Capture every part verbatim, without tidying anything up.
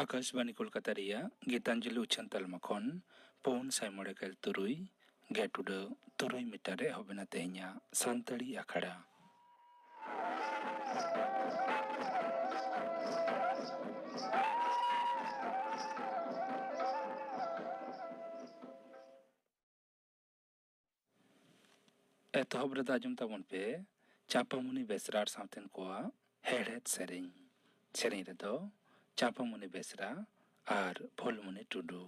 ᱟᱠᱟᱥᱵᱟᱱᱤ ᱠᱳᱞᱠᱟᱛᱟ ᱨᱮᱭᱟᱜ ᱜᱤᱛᱟᱧᱡᱚᱞᱤ ᱩᱪᱷᱟᱹᱱ ᱛᱟᱞᱢᱟ ᱠᱷᱚᱱ ᱯᱩᱱ ᱥᱟᱭ ᱢᱚᱬᱮ ᱜᱮᱞ ᱛᱩᱨᱩᱭ ᱜᱮᱴ ᱩᱰᱟᱹᱣ ᱛᱩᱨᱩᱭ ᱢᱤᱴᱟᱨ ᱨᱮ ᱮᱦᱚᱵ ᱮᱱᱟ ᱛᱮᱦᱮᱧᱟᱜ ᱥᱟᱱᱛᱟᱲᱤ ᱟᱠᱷᱲᱟ᱾ ᱮᱛᱚᱦᱚᱵ ᱨᱮᱫᱚ ᱟᱸᱡᱚᱢ ᱛᱟᱵᱚᱱ ᱯᱮ ᱪᱟᱯᱟᱢᱩᱱᱤ ᱵᱮᱥᱨᱟ ᱟᱨ ᱥᱟᱶᱛᱮᱱ ᱠᱚᱣᱟᱜ ᱦᱮᱲᱦᱮᱫ ᱥᱮᱨᱮᱧ᱾ ᱥᱮᱨᱮᱧ ᱨᱮᱫᱚ ᱪᱟᱯᱟᱢᱩᱱᱤ ᱵᱮᱥᱨᱟ ᱟᱨ ᱯᱷᱩᱞᱢᱩᱱᱤ ᱴᱩᱰᱩ᱾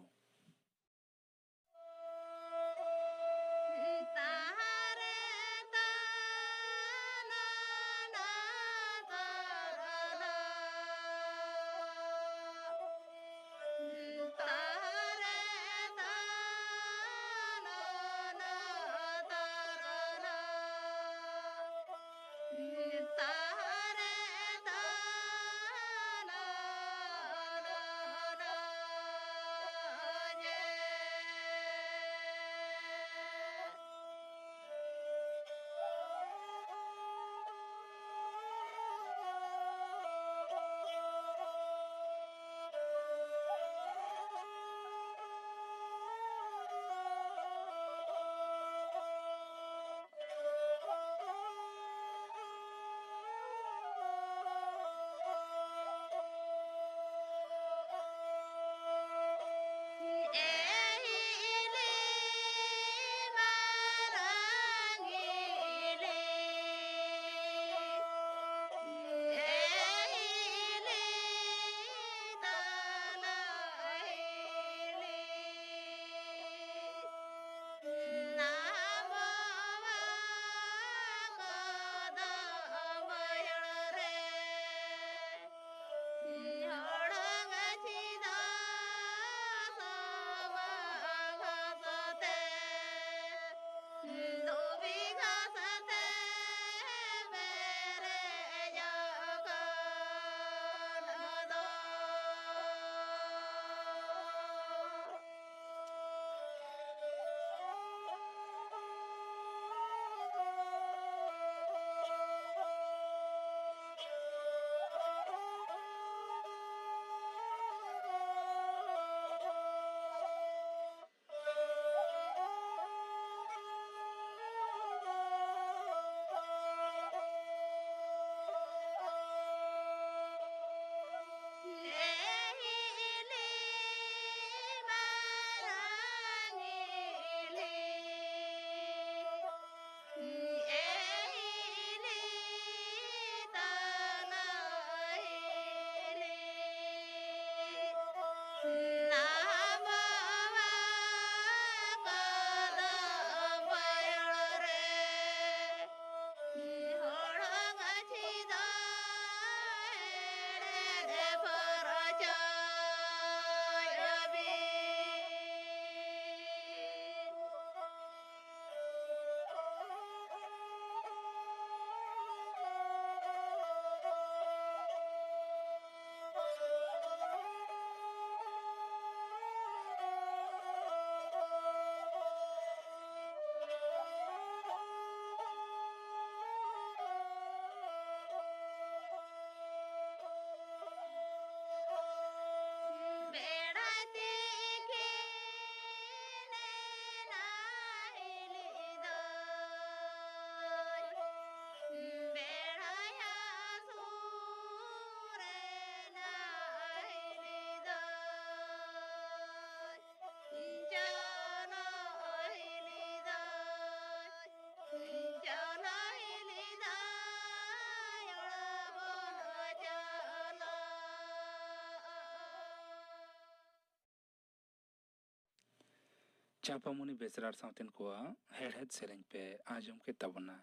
ᱪᱟᱯᱟᱢᱩᱱᱤ ᱵᱮᱥᱨᱟ ᱟᱨ ᱥᱟᱶᱛᱮᱱ ᱠᱚᱣᱟᱜ ᱦᱮᱲᱦᱮᱫ ᱥᱮᱨᱮᱧ ᱯᱮ ᱟᱸᱡᱚᱢ ᱠᱮᱫ ᱛᱟᱵᱚᱱᱟ᱾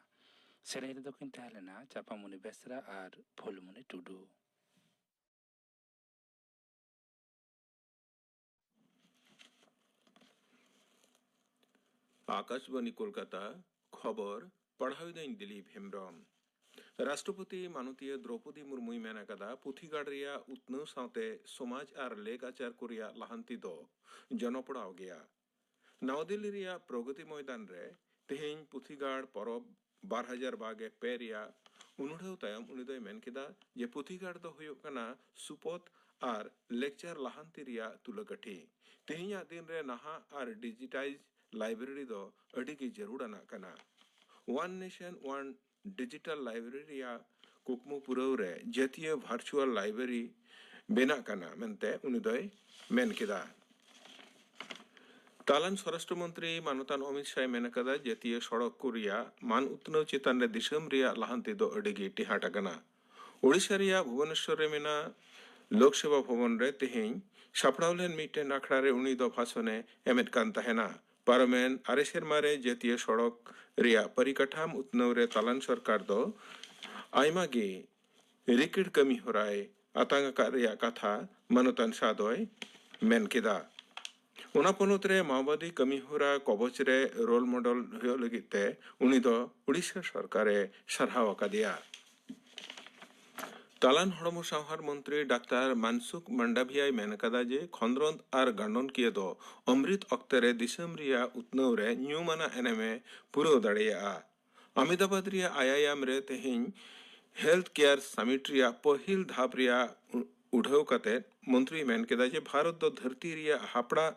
ᱥᱮᱨᱮᱧ ᱨᱮᱫᱚ ᱠᱤᱱ ᱛᱟᱦᱮᱸ ᱞᱮᱱᱟ ᱪᱟᱯᱟᱢᱩᱱᱤ ᱵᱮᱥᱨᱟ ᱟᱨ ᱯᱷᱩᱞᱢᱩᱱᱤ ᱴᱩᱰᱩ᱾ ᱟᱠᱟᱥᱵᱟᱱᱤ ᱠᱳᱞᱠᱟᱛᱟ, ᱠᱷᱚᱵᱚᱨ ᱯᱟᱲᱦᱟᱣ ᱮᱫᱟᱹᱧ ᱫᱤᱞᱤᱯ ᱦᱮᱢᱵᱨᱚᱢ᱾ ᱨᱟᱥᱴᱨᱚᱯᱚᱛᱤ ᱢᱟᱱᱚᱛᱤᱭᱟᱹ ᱫᱨᱚᱣᱯᱚᱫᱤ ᱢᱩᱨᱢᱩᱭ ᱢᱮᱱ ᱟᱠᱟᱫᱟ, ᱯᱩᱛᱷᱤᱜᱟᱲ ᱨᱮᱭᱟᱜ ᱩᱛᱱᱟᱹᱣ ᱥᱟᱶᱛᱮ ᱥᱚᱢᱟᱡᱽ ᱟᱨ ᱞᱮᱠ ᱟᱪᱟᱨ ᱠᱚ ᱨᱮᱭᱟᱜ ᱞᱟᱦᱟᱱᱛᱤ ᱫᱚ ᱡᱚᱱᱚᱯᱚᱲᱟᱣ ᱜᱮᱭᱟ᱾ ᱱᱟᱣᱟ ᱫᱤᱞᱞᱤ ᱨᱮᱭᱟᱜ ᱯᱨᱚᱜᱚᱛᱤ ᱢᱚᱭᱫᱟᱱ ᱨᱮ ᱛᱮᱦᱮᱧ ᱯᱩᱛᱷᱤᱜᱟᱲ ᱯᱚᱨᱚᱵᱽ ᱵᱟᱨ ᱦᱟᱡᱟᱨ ᱵᱟᱜᱮ ᱯᱮ ᱨᱮᱭᱟᱜ ᱩᱱᱩᱰᱷᱟᱹᱣ ᱛᱟᱭᱚᱢ ᱩᱱᱤ ᱫᱚᱭ ᱢᱮᱱ ᱠᱮᱫᱟ ᱡᱮ ᱯᱩᱛᱷᱤᱜᱟᱲ ᱫᱚ ᱦᱩᱭᱩᱜ ᱠᱟᱱᱟ ᱥᱩᱯᱚᱛ ᱟᱨ ᱞᱮᱠᱪᱟᱨ ᱞᱟᱦᱟᱱᱛᱤ ᱨᱮᱭᱟᱜ ᱛᱩᱞᱟᱹᱠᱟᱹᱴᱷᱤ᱾ ᱛᱮᱦᱮᱧᱟᱜ ᱫᱤᱱ ᱨᱮ ᱱᱟᱦᱟᱜ ᱟᱨ ᱰᱤᱡᱤᱴᱟᱭᱤᱡᱽ ᱞᱟᱭᱵᱨᱮᱨᱤ ᱫᱚ ᱟᱹᱰᱤ ᱜᱮ ᱡᱟᱹᱨᱩᱲ ᱟᱱᱟᱜ ᱠᱟᱱᱟ᱾ One nation, one digital library ᱨᱮᱭᱟᱜ ᱠᱩᱠᱢᱩ ᱯᱩᱨᱟᱹᱣ ᱨᱮ ᱡᱟᱹᱛᱤᱭᱟᱹ ᱵᱷᱟᱨᱪᱩᱣᱟᱞ ᱞᱟᱭᱵᱨᱮᱨᱤ ᱵᱮᱱᱟᱜ ᱠᱟᱱᱟ ᱢᱮᱱᱛᱮ ᱩᱱᱤ ᱫᱚᱭ ᱢᱮᱱ ᱠᱮᱫᱟ᱾ ᱛᱟᱞᱟᱱ ᱥᱚᱨᱟᱥᱴᱨᱚ ᱢᱚᱱᱛᱨᱤ ᱢᱟᱱᱚᱛᱟᱱ ᱚᱢᱤᱛ ᱥᱟᱦᱭ ᱢᱮᱱ ᱟᱠᱟᱫᱟ, ᱡᱟᱹᱛᱤᱭᱟᱹ ᱥᱚᱲᱚᱠ ᱠᱚ ᱨᱮᱭᱟᱜ ᱢᱟᱱ ᱩᱛᱱᱟᱹᱣ ᱪᱮᱛᱟᱱ ᱨᱮ ᱫᱤᱥᱚᱢ ᱨᱮᱭᱟᱜ ᱞᱟᱦᱟᱱᱛᱤ ᱫᱚ ᱟᱹᱰᱤ ᱜᱮ ᱴᱮᱦᱟᱴ ᱟᱠᱟᱱᱟ᱾ ᱳᱰᱤᱥᱟ ᱨᱮᱭᱟᱜ ᱵᱷᱩᱵᱚᱱᱮᱥᱚᱨ ᱨᱮ ᱢᱮᱱᱟᱜ ᱞᱳᱠ ᱥᱮᱵᱟ ᱵᱷᱚᱵᱚᱱ ᱨᱮ ᱛᱮᱦᱮᱧ ᱥᱟᱯᱲᱟᱣ ᱞᱮᱱ ᱢᱤᱫᱴᱮᱱ ᱟᱠᱷᱲᱟ ᱨᱮ ᱩᱱᱤ ᱫᱚ ᱵᱷᱟᱥᱚᱱᱮ ᱮᱢᱮᱫ ᱠᱟᱱ ᱛᱟᱦᱮᱱᱟ᱾ ᱯᱟᱨᱚᱢᱮᱱ ᱟᱨᱮ ᱥᱮᱨᱢᱟ ᱨᱮ ᱡᱟᱹᱛᱤᱭᱟᱹ ᱥᱚᱲᱚᱠ ᱨᱮᱭᱟᱜ ᱯᱚᱨᱤᱠᱟᱴᱷᱟᱢ ᱩᱛᱱᱟᱹᱣ ᱨᱮ ᱛᱟᱞᱟᱱ ᱥᱚᱨᱠᱟᱨ ᱫᱚ ᱟᱭᱢᱟ ᱜᱮ ᱨᱤᱠᱤᱲ ᱠᱟᱹᱢᱤ ᱦᱚᱨᱟᱭ ᱟᱛᱟᱝ ᱟᱠᱟᱫ ᱨᱮᱭᱟᱜ ᱠᱟᱛᱷᱟ ᱢᱟᱱᱚᱛᱟᱱ ᱥᱟᱦ ᱫᱚᱭ ᱢᱮᱱ ᱠᱮᱫᱟ᱾ ᱚᱱᱟ ᱯᱚᱱᱚᱛ ᱨᱮ ᱢᱟᱣᱵᱟᱫᱤ ᱠᱟᱹᱢᱤ ᱦᱚᱨᱟ ᱠᱚᱵᱚᱪ ᱨᱮ ᱨᱳᱞ ᱢᱚᱰᱮᱞ ᱦᱩᱭᱩᱜ ᱞᱟᱹᱜᱤᱫ ᱛᱮ ᱩᱱᱤ ᱫᱚ ᱳᱰᱤᱥᱟ ᱥᱚᱨᱠᱟᱨᱮ ᱥᱟᱨᱦᱟᱣ ᱟᱠᱟᱫᱮᱭᱟ᱾ ᱛᱟᱞᱟᱱ ᱦᱚᱲᱢᱚ ᱥᱟᱶᱦᱟᱨ ᱢᱚᱱᱛᱨᱤ ᱰᱟᱠᱛᱟᱨ ᱢᱟᱱᱥᱩᱠᱷ ᱢᱟᱱᱰᱟᱵᱷᱤᱭᱟᱭ ᱢᱮᱱ ᱟᱠᱟᱫᱟ ᱡᱮ ᱠᱷᱚᱸᱫᱽᱨᱚᱸᱫᱽ ᱟᱨ ᱜᱟᱱᱰᱚᱱᱠᱤᱭᱟᱹ ᱫᱚ ᱚᱢᱨᱤᱛ ᱚᱠᱛᱮ ᱨᱮ ᱫᱤᱥᱚᱢ ᱨᱮᱭᱟᱜ ᱩᱛᱱᱟᱹᱣ ᱨᱮ ᱧᱩᱢᱟᱱᱟᱜ ᱮᱱᱮᱢᱮ ᱯᱩᱨᱟᱹᱣ ᱫᱟᱲᱮᱭᱟᱜᱼᱟ᱾ ᱟᱦᱢᱮᱫᱟᱵᱟᱫᱽ ᱨᱮᱭᱟᱜ ᱟᱭᱟᱭᱟᱢ ᱨᱮ ᱛᱮᱦᱮᱧ ᱦᱮᱞᱛᱷ ᱠᱮᱭᱟᱨ ᱥᱟᱢᱤᱴ ᱨᱮᱭᱟᱜ ᱯᱟᱹᱦᱤᱞ ᱫᱷᱟᱯ ᱨᱮᱭᱟᱜ ᱩ-, ᱩᱰᱷᱟᱹᱣ ᱠᱟᱛᱮ ᱢᱚᱱᱛᱨᱤᱭ ᱢᱮᱱ ᱠᱮᱫᱟ ᱡᱮ ᱵᱷᱟᱨᱚᱛ ᱫᱚ ᱫᱷᱟᱹᱨᱛᱤ ᱨᱮᱭᱟᱜ ᱦᱟᱯᱲᱟᱜ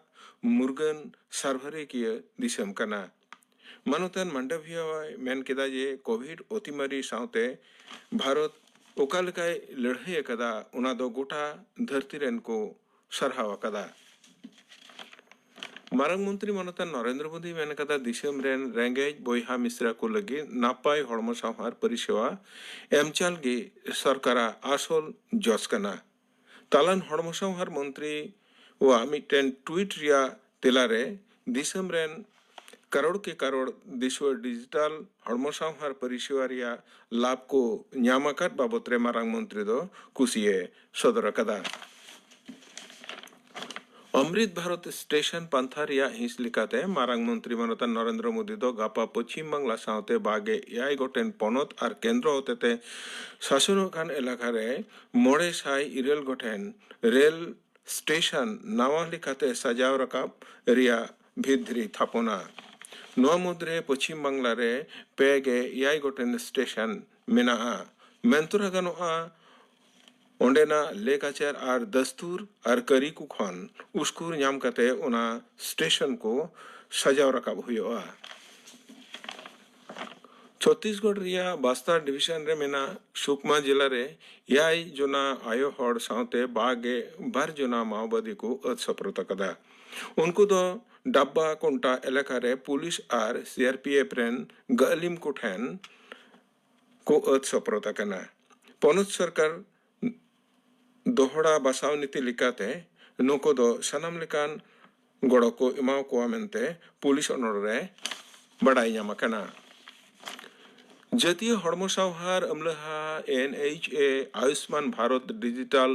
ᱢᱩᱨᱜᱟᱹᱱ ᱥᱟᱨᱵᱷᱟᱨᱤᱠᱤᱭᱟᱹ ᱫᱤᱥᱚᱢ ᱠᱟᱱᱟ᱾ ᱢᱟᱱᱚᱛᱟᱱ ᱢᱟᱱᱰᱟᱵᱷᱤᱭᱟᱭ ᱢᱮᱱ ᱠᱮᱫᱟ ᱡᱮ ᱠᱳᱵᱷᱤᱰ ᱚᱛᱤᱢᱟᱨᱤ ᱥᱟᱶᱛᱮ ᱵᱷᱟᱨᱚᱛ ᱚᱠᱟ ᱞᱮᱠᱟᱭ ᱞᱟᱹᱲᱦᱟᱹᱭ ᱟᱠᱟᱫᱟ, ᱚᱱᱟ ᱫᱚ ᱜᱚᱴᱟ ᱫᱷᱟᱹᱨᱛᱤ ᱨᱮᱱ ᱠᱚ ᱥᱟᱨᱦᱟᱣ ᱟᱠᱟᱫᱟ᱾ ᱢᱟᱨᱟᱝ ᱢᱚᱱᱛᱨᱤ ᱢᱟᱱᱚᱛᱟᱱ ᱱᱚᱨᱮᱱᱫᱨᱚ ᱢᱳᱫᱤᱭ ᱢᱮᱱ ᱟᱠᱟᱫᱟ, ᱫᱤᱥᱚᱢ ᱨᱮᱱ ᱨᱮᱸᱜᱮᱡ ᱵᱚᱭᱦᱟ ᱢᱤᱥᱨᱟ ᱠᱚ ᱞᱟᱹᱜᱤᱫ ᱱᱟᱯᱟᱭ ᱦᱚᱲᱢᱚ ᱥᱟᱶᱦᱟᱨ ᱯᱚᱨᱤᱥᱮᱵᱟ ᱮᱢᱪᱟᱞ ᱜᱮ ᱥᱚᱨᱠᱟᱨᱟᱜ ᱟᱥᱚᱞ ᱡᱚᱥ ᱠᱟᱱᱟ᱾ ᱛᱟᱞᱟᱱ ᱦᱚᱲᱢᱚ ᱥᱟᱶᱦᱟᱨ ᱢᱚᱱᱛᱨᱤ ᱣᱟᱜ ᱢᱤᱫᱴᱮᱱ ᱴᱩᱭᱤᱴ ᱨᱮᱭᱟᱜ ᱛᱮᱞᱟᱨᱮ ᱫᱤᱥᱚᱢ ᱨᱮᱱ ᱠᱟᱨᱳᱲ ᱠᱮ ᱠᱟᱨᱳᱲ ᱫᱤᱥᱩᱣᱟᱹ ᱰᱤᱡᱤᱴᱟᱞ ᱦᱚᱲᱢᱚ ᱥᱟᱶᱦᱟᱨ ᱯᱚᱨᱤᱥᱮᱵᱟ ᱨᱮᱭᱟᱜ ᱞᱟᱵᱷ ᱠᱚ ᱧᱟᱢ ᱟᱠᱟᱫ ᱵᱟᱵᱚᱛ ᱨᱮ ᱢᱟᱨᱟᱝ ᱢᱚᱱᱛᱨᱤ ᱫᱚ ᱠᱩᱥᱤᱭᱮ ᱥᱚᱫᱚᱨ ᱟᱠᱟᱫᱟ᱾ ᱚᱢᱨᱤᱛ ᱵᱷᱟᱨᱚᱛ ᱥᱴᱮᱥᱚᱱ ᱯᱟᱱᱛᱷᱟ ᱨᱮᱭᱟᱜ ᱦᱤᱸᱥ ᱞᱮᱠᱟᱛᱮ ᱢᱟᱨᱟᱝ ᱢᱚᱱᱛᱨᱤ ᱢᱟᱱᱚᱛᱟᱱ ᱱᱚᱨᱮᱱᱫᱨᱚ ᱢᱳᱫᱤ ᱫᱚ ᱜᱟᱯᱟ ᱯᱚᱪᱷᱤᱢ ᱵᱟᱝᱞᱟ ᱥᱟᱶᱛᱮ ᱵᱟᱜᱮ ᱮᱭᱟᱭ ᱜᱚᱴᱮᱱ ᱯᱚᱱᱚᱛ ᱟᱨ ᱠᱮᱱᱫᱨᱚ ᱦᱚᱛᱮᱛᱮ ᱥᱟᱥᱚᱱᱚᱜ ᱠᱟᱱ ᱮᱞᱟᱠᱟ ᱨᱮ ᱢᱚᱬᱮ ᱥᱟᱭ ᱤᱨᱟᱹᱞ ᱜᱚᱴᱮᱱ ᱨᱮᱞ ᱥᱴᱮᱥᱚᱱ ᱱᱟᱣᱟ ᱞᱮᱠᱟᱛᱮ ᱥᱟᱡᱟᱣ ᱨᱟᱠᱟᱵ ᱨᱮᱭᱟᱜ ᱵᱷᱤᱛ ᱫᱷᱤᱨᱤ ᱛᱷᱟᱯᱚᱱᱟ᱾ ᱱᱚᱣᱟ ᱢᱩᱫᱽᱨᱮ ᱯᱚᱪᱷᱤᱢ ᱵᱟᱝᱞᱟ ᱨᱮ ᱯᱮ ᱜᱮ ᱮᱭᱟᱭ ᱜᱚᱴᱮᱱ ᱥᱴᱮᱥᱚᱱ ᱢᱮᱱᱟᱜᱼᱟ᱾ ᱢᱮᱱᱛᱚᱨᱟ ᱜᱟᱱᱚᱜᱼᱟ, ᱚᱸᱰᱮᱱᱟᱜ ᱞᱮᱠᱟᱪᱟᱨ ᱟᱨ ᱫᱟᱥᱛᱩᱨ ᱟᱨ ᱠᱟᱹᱨᱤ ᱠᱚ ᱠᱷᱚᱱ ᱩᱥᱠᱩᱨ ᱧᱟᱢ ᱠᱟᱛᱮ ᱚᱱᱟ ᱥᱴᱮᱥᱚᱱ ᱠᱚ ᱥᱟᱡᱟᱣ ᱨᱟᱠᱟᱵ ᱦᱩᱭᱩᱜᱼᱟ᱾ ᱪᱷᱚᱛᱤᱥᱜᱚᱲ ᱨᱮᱭᱟᱜ ᱵᱟᱥᱛᱟᱨ ᱰᱤᱵᱤᱡᱚᱱ ᱨᱮ ᱢᱮᱱᱟᱜ ᱥᱩᱠᱢᱟ ᱡᱮᱞᱟ ᱨᱮ ᱮᱭᱟᱭ ᱡᱚᱱᱟ ᱟᱭᱳ ᱦᱚᱲ ᱥᱟᱶᱛᱮ ᱵᱟᱜᱮ ᱵᱟᱨ ᱡᱚᱱᱟ ᱢᱟᱣᱵᱟᱫᱤ ᱠᱚ ᱟᱹᱛ ᱥᱚᱯᱨᱚᱛ ᱟᱠᱟᱫᱟ᱾ ᱩᱱᱠᱩ ᱫᱚ ᱰᱟᱵᱵᱟ ᱠᱚᱱᱴᱟ ᱮᱞᱟᱠᱟ ᱨᱮ ᱯᱩᱞᱤᱥ ᱟᱨ ᱥᱤ ᱟᱨ ᱯᱤ ᱮᱯᱷ ᱨᱮᱱ ᱜᱟᱹᱞᱤᱢ ᱠᱚ ᱴᱷᱮᱱ ᱠᱚ ᱟᱹᱛ ᱥᱚᱯᱨᱚᱛ ᱟᱠᱟᱱᱟ᱾ ᱯᱚᱱᱚᱛ ᱥᱚᱨᱠᱟᱨ ᱫᱚᱦᱲᱟ ᱵᱟᱥᱟᱣ ᱱᱤᱛᱤ ᱞᱮᱠᱟᱛᱮ ᱱᱩᱠᱩ ᱫᱚ ᱥᱟᱱᱟᱢ ᱞᱮᱠᱟᱱ ᱜᱚᱲᱚ ᱠᱚ ᱮᱢᱟ ᱠᱚᱣᱟ ᱢᱮᱱᱛᱮ ᱯᱩᱞᱤᱥ ᱚᱱᱚᱞ ᱨᱮ ᱵᱟᱰᱟᱭ ᱧᱟᱢ ᱟᱠᱟᱱᱟ᱾ ᱡᱟᱹᱛᱤᱭᱟᱹ ᱦᱚᱲᱢᱚ ᱥᱟᱶᱦᱟᱨ ᱟᱹᱢᱞᱟᱹᱦᱟ ᱮᱱ ᱮᱭᱤᱪ ᱮ ᱟᱭᱩᱥᱢᱟᱱ ᱵᱷᱟᱨᱚᱛ ᱰᱤᱡᱤᱴᱟᱞ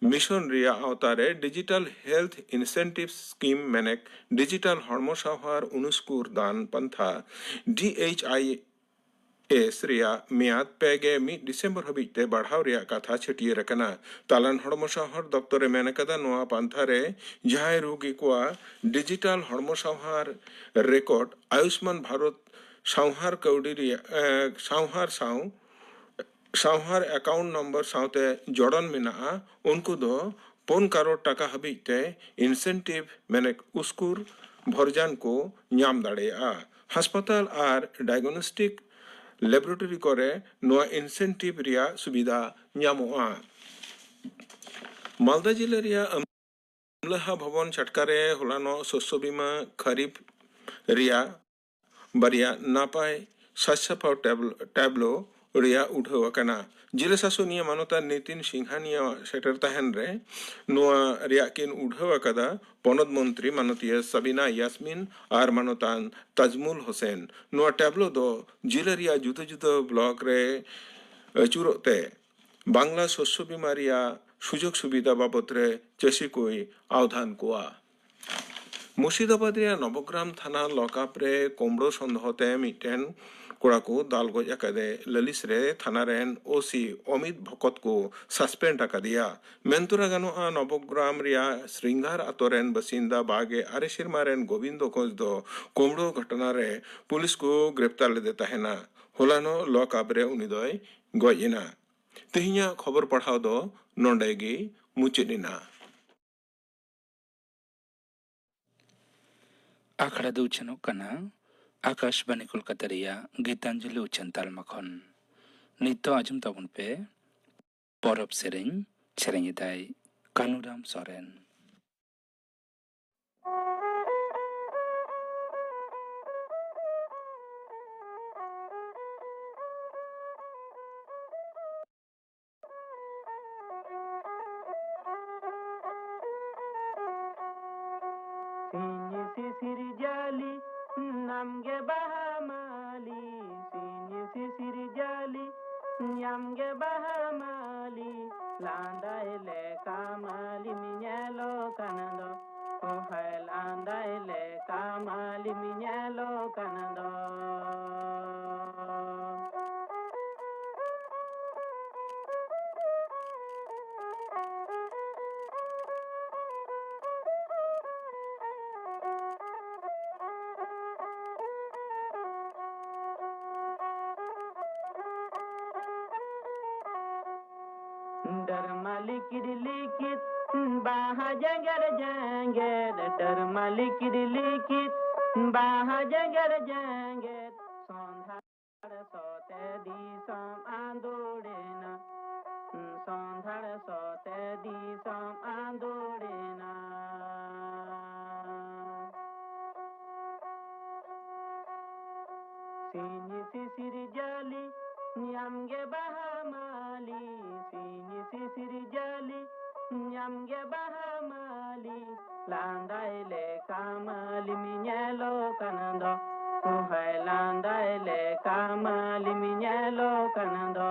ᱢᱤᱥᱚᱱ ᱨᱮᱭᱟᱜ ᱟᱣᱛᱟ ᱨᱮ digital health incentive scheme ᱢᱮᱱᱮᱠ digital ᱦᱚᱲᱢᱚ ᱥᱟᱶᱦᱟᱨ ᱩᱱᱩᱥᱠᱩᱨ ᱫᱟᱱ ᱯᱟᱱᱛᱷᱟ ᱰᱤ ᱮᱭᱤᱪ ᱟᱭ ᱮᱥ ᱨᱮᱭᱟᱜ ᱢᱮᱭᱟᱫ ᱯᱮ ᱜᱮ ᱢᱤᱫ ᱰᱤᱥᱮᱢᱵᱚᱨ ᱦᱟᱹᱵᱤᱡ ᱛᱮ ᱵᱟᱲᱦᱟᱣ ᱨᱮᱭᱟᱜ ᱠᱟᱛᱷᱟ ᱪᱷᱟᱹᱴᱭᱟᱹᱨ ᱟᱠᱟᱱᱟ᱾ ᱛᱟᱞᱟᱱ ᱦᱚᱲᱢᱚ ᱥᱟᱶᱦᱟᱨ ᱫᱚᱯᱛᱚᱨ ᱮ ᱢᱮᱱ ᱟᱠᱟᱫᱟ, ᱱᱚᱣᱟ ᱯᱟᱱᱛᱷᱟ ᱨᱮ ᱡᱟᱦᱟᱸᱭ ᱨᱩᱜᱤ ᱠᱚᱣᱟᱜ ᱰᱤᱡᱤᱴᱟᱞ ᱦᱚᱲᱢᱚ ᱥᱟᱶᱦᱟᱨ ᱨᱮᱠᱚᱨᱰ ᱟᱭᱩᱥᱢᱟᱱ ᱵᱷᱟᱨᱚᱛ ᱥᱟᱶᱦᱟᱨ ᱠᱟᱹᱣᱰᱤ ᱨᱮᱭᱟᱜ, ᱮ, ᱥᱟᱶᱦᱟᱨ ᱥᱟᱶ ᱥᱟᱶᱦᱟᱨ ᱮᱠᱟᱣᱩᱱᱴ ᱱᱚᱢᱵᱚᱨ ᱥᱟᱶᱛᱮ ᱡᱚᱲᱚᱱ ᱢᱮᱱᱟᱜᱼᱟ, ᱩᱱᱠᱩ ᱫᱚ ᱯᱩᱱ ᱠᱟᱨᱳᱲ ᱴᱟᱠᱟ ᱦᱟᱹᱵᱤᱡ ᱛᱮ ᱤᱱᱥᱮᱱᱴᱤᱵᱷ ᱢᱮᱱᱮᱠ ᱩᱥᱠᱩᱨ ᱵᱷᱚᱨᱡᱟᱱ ᱠᱚ ᱧᱟᱢ ᱫᱟᱲᱮᱭᱟᱜᱼᱟ᱾ ᱦᱟᱥᱯᱟᱛᱟᱞ ᱟᱨ ᱰᱟᱭᱜᱚᱱᱚᱥᱴᱤᱠ ᱞᱮᱵᱚᱨᱮᱴᱚᱨᱤ ᱠᱚᱨᱮ ᱱᱚᱣᱟ ᱤᱱᱥᱮᱱᱴᱤᱵᱷ ᱨᱮᱭᱟᱜ ᱥᱩᱵᱤᱫᱷᱟ ᱧᱟᱢᱚᱜᱼᱟ᱾ ᱢᱟᱞᱫᱟ ᱡᱤᱞᱟᱹ ᱨᱮᱭᱟᱜ ᱟᱢᱞᱟᱦᱟ ᱵᱷᱚᱵᱚᱱ ᱪᱷᱟᱴᱠᱟ ᱨᱮ ᱦᱚᱞᱟᱱᱚᱜ ᱥᱚᱥᱥᱚ ᱵᱤᱢᱟ ᱠᱷᱟᱨᱤᱯ ᱨᱮᱭᱟᱜ ᱵᱟᱨᱭᱟ ᱱᱟᱯᱟᱭ ᱥᱟᱡᱽ ᱥᱟᱯᱷᱟᱣ ᱴᱮᱵᱞ-, ᱴᱮᱵᱞᱳ ᱨᱮᱭᱟᱜ ᱩᱰᱷᱟᱹᱣ ᱟᱠᱟᱱᱟ᱾ ᱡᱮᱞᱟ ᱥᱟᱥᱚᱱᱤᱭᱟᱹ ᱢᱟᱱᱚᱛᱟᱱ ᱱᱤᱛᱤᱱ ᱥᱤᱝᱦᱟᱱᱤᱭᱟᱹ ᱥᱮᱴᱮᱨ ᱛᱟᱦᱮᱱ ᱨᱮ ᱱᱚᱣᱟ ᱨᱮᱭᱟᱜ ᱠᱤᱱ ᱩᱰᱷᱟᱹᱣ ᱟᱠᱟᱫᱟ ᱯᱚᱱᱚᱛ ᱢᱚᱱᱛᱨᱤ ᱢᱟᱱᱚᱛᱤᱭᱟᱹ ᱥᱟᱵᱤᱱᱟ ᱭᱟᱥᱢᱤᱱ ᱟᱨ ᱢᱟᱱᱚᱛᱟᱱ ᱛᱟᱡᱢᱩᱞ ᱦᱳᱥᱮᱱ᱾ ᱱᱚᱣᱟ ᱴᱮᱵᱞᱳ ᱫᱚ ᱡᱮᱞᱟ ᱨᱮᱭᱟᱜ ᱡᱩᱫᱟᱹ ᱡᱩᱫᱟᱹ ᱵᱞᱚᱠ ᱨᱮ ᱟᱹᱪᱩᱨᱚᱜ ᱛᱮ ᱵᱟᱝᱞᱟ ᱥᱚᱥᱭᱚ ᱵᱤᱢᱟ ᱨᱮᱭᱟᱜ ᱥᱩᱡᱳᱜᱽ ᱥᱩᱵᱤᱫᱷᱟ ᱵᱟᱵᱚᱛ ᱨᱮ ᱪᱟᱹᱥᱤ ᱠᱚᱭ ᱟᱣᱫᱷᱟᱱ ᱠᱚᱣᱟ᱾ ᱢᱩᱨᱥᱤᱫᱟᱵᱟᱫᱽ ᱨᱮᱭᱟᱜ ᱱᱚᱵᱚᱜᱨᱟᱢ ᱛᱷᱟᱱᱟ ᱞᱚᱠᱟᱯ ᱨᱮ ᱠᱳᱢᱵᱽᱲᱳ ᱥᱚᱱᱫᱮᱦᱚ ᱛᱮ ᱢᱤᱫᱴᱮᱱ ᱠᱚᱲᱟ ᱠᱚ ᱫᱟᱞ ᱜᱚᱡ ᱟᱠᱟᱫᱮ ᱞᱟᱹᱞᱤᱥ ᱨᱮ ᱛᱷᱟᱱᱟ ᱨᱮᱱ ᱳᱥᱤ ᱚᱢᱤᱛ ᱵᱷᱚᱠᱚᱛ ᱠᱚ ᱥᱟᱥᱯᱮᱱᱰ ᱟᱠᱟᱫᱮᱭᱟ᱾ ᱢᱮᱱ ᱛᱚᱨᱟ ᱜᱟᱱᱚᱜᱼᱟ, ᱱᱚᱵᱚᱜᱨᱟᱢ ᱨᱮᱭᱟᱜ ᱥᱨᱤᱝᱜᱟᱨ ᱟᱛᱳ ᱨᱮᱱ ᱵᱟᱥᱤᱱᱫᱟ ᱵᱟᱜᱮ ᱟᱨᱮ ᱥᱮᱨᱢᱟ ᱨᱮᱱ ᱜᱳᱵᱤᱱᱫᱚ ᱜᱷᱳᱥ ᱫᱚ ᱠᱳᱢᱵᱽᱲᱳ ᱜᱷᱚᱴᱚᱱᱟ ᱨᱮ ᱯᱩᱞᱤᱥ ᱠᱚ ᱜᱨᱮᱯᱛᱟᱨ ᱞᱮᱫᱮ ᱛᱟᱦᱮᱱᱟ᱾ ᱦᱚᱞᱟᱱᱚᱜ ᱞᱚᱠᱟᱯ ᱨᱮ ᱩᱱᱤ ᱫᱚᱭ ᱜᱚᱡ ᱮᱱᱟ᱾ ᱛᱮᱦᱮᱧᱟᱜ ᱠᱷᱚᱵᱚᱨ ᱯᱟᱲᱦᱟᱣ ᱫᱚ ᱱᱚᱰᱮ ᱜᱮ ᱢᱩᱪᱟᱹᱫ ᱮᱱᱟ᱾ ᱟᱠᱷᱲᱟ ᱫᱚ ᱩᱪᱷᱟᱹᱱᱚᱜ ᱠᱟᱱᱟ ᱟᱠᱟᱥᱵᱟᱱᱤ ᱠᱳᱞᱠᱟᱛᱟ ᱨᱮᱭᱟᱜ ᱜᱤᱛᱟᱧᱡᱚᱞᱤ ᱩᱪᱷᱟᱹᱱ ᱛᱟᱞᱢᱟ ᱠᱷᱚᱱ᱾ ᱱᱤᱛ ᱫᱚ ᱟᱸᱡᱚᱢ ᱛᱟᱵᱚᱱ ᱯᱮ ᱯᱚᱨᱚᱵᱽ ᱥᱮᱨᱮᱧ᱾ ᱥᱮᱨᱮᱧ ᱮᱫᱟᱭ ᱠᱟᱹᱱᱩᱨᱟᱢ ᱥᱚᱨᱮᱱ᱾ ᱥᱤᱧ ᱥᱤᱥᱤᱨ ᱡᱟᱹᱞᱤ ᱱᱟᱢ ᱜᱮ ᱵᱟᱦᱟ ᱢᱟᱹᱞᱤ, ᱥᱤᱧ ᱥᱤᱥᱤᱨ ᱡᱟᱹᱞᱤ ᱧᱟᱢ ᱜᱮ ᱵᱟᱦᱟ ᱢᱟᱹᱞᱤ, ᱞᱟᱸᱫᱟᱭ ᱞᱮᱠᱟ ᱢᱟᱹᱞᱤᱢ ᱧᱮᱞᱚᱜ ᱠᱟᱱ ᱫᱚ, ᱚ ᱦᱟᱭ ᱞᱟᱸᱫᱟᱭ ᱞᱮᱠᱟ ᱢᱟᱹᱞᱤᱢ ᱧᱮᱞᱚᱜ ᱠᱟᱱ ᱫᱚ᱾ ᱰᱟᱹᱨᱢᱟ ᱞᱤᱠᱤᱫ ᱞᱤᱠᱤᱫ ᱵᱟᱦᱟ ᱡᱮᱜᱮᱫ ᱡᱮᱜᱮᱫ, ᱰᱟᱹᱨᱢᱟ ᱞᱤᱠᱤᱫ ᱞᱤᱠᱤᱫ ᱵᱟᱦᱟ ᱡᱮᱜᱮᱫ ᱡᱮᱜᱮᱫ, ᱥᱚᱸᱫᱷᱟᱲ ᱥᱚᱛᱮ ᱫᱤᱥᱚᱢ ᱟᱸᱫᱳᱲᱮᱱᱟ, ᱥᱚᱸᱫᱷᱟᱲ ᱥᱚᱛᱮ ᱫᱤᱥᱚᱢ ᱟᱸᱫᱳᱲᱮᱱᱟ᱾ ᱥᱤᱧ ᱥᱤᱥᱤᱨ ᱡᱟᱹᱞᱤ ᱧᱟᱢ ᱜᱮ ᱵᱟᱦᱟ ᱢᱟᱹᱞᱤ, ᱥᱤᱧ ᱥᱤᱥᱤᱨ ᱡᱟᱹᱞᱤ, ᱧᱟᱢ ᱜᱮ ᱵᱟᱦᱟ ᱢᱟᱹᱞᱤ, ᱞᱟᱸᱫᱟᱭ ᱞᱮᱠᱟ ᱢᱟᱹᱞᱤᱢ ᱧᱮᱞᱚᱜ ᱠᱟᱱ ᱫᱚ, ᱦᱟᱭ ᱞᱟᱸᱫᱟᱭ ᱞᱮᱠᱟ ᱢᱟᱹᱞᱤᱢ ᱧᱮᱞᱚᱜ ᱠᱟᱱ ᱫᱚ᱾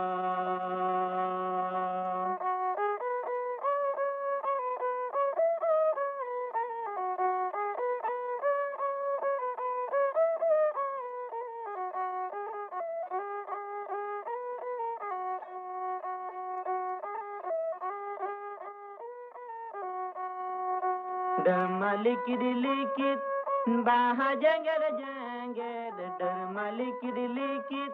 ᱰᱟᱹᱢᱟ ᱞᱤᱠᱤᱰ ᱞᱤᱠᱤᱰ, ᱵᱟᱦᱟ ᱡᱮᱸᱜᱮᱫ ᱡᱮᱸᱜᱮᱫ, ᱰᱟᱹᱢᱟ ᱞᱤᱠᱤᱰ ᱞᱤᱠᱤᱰ,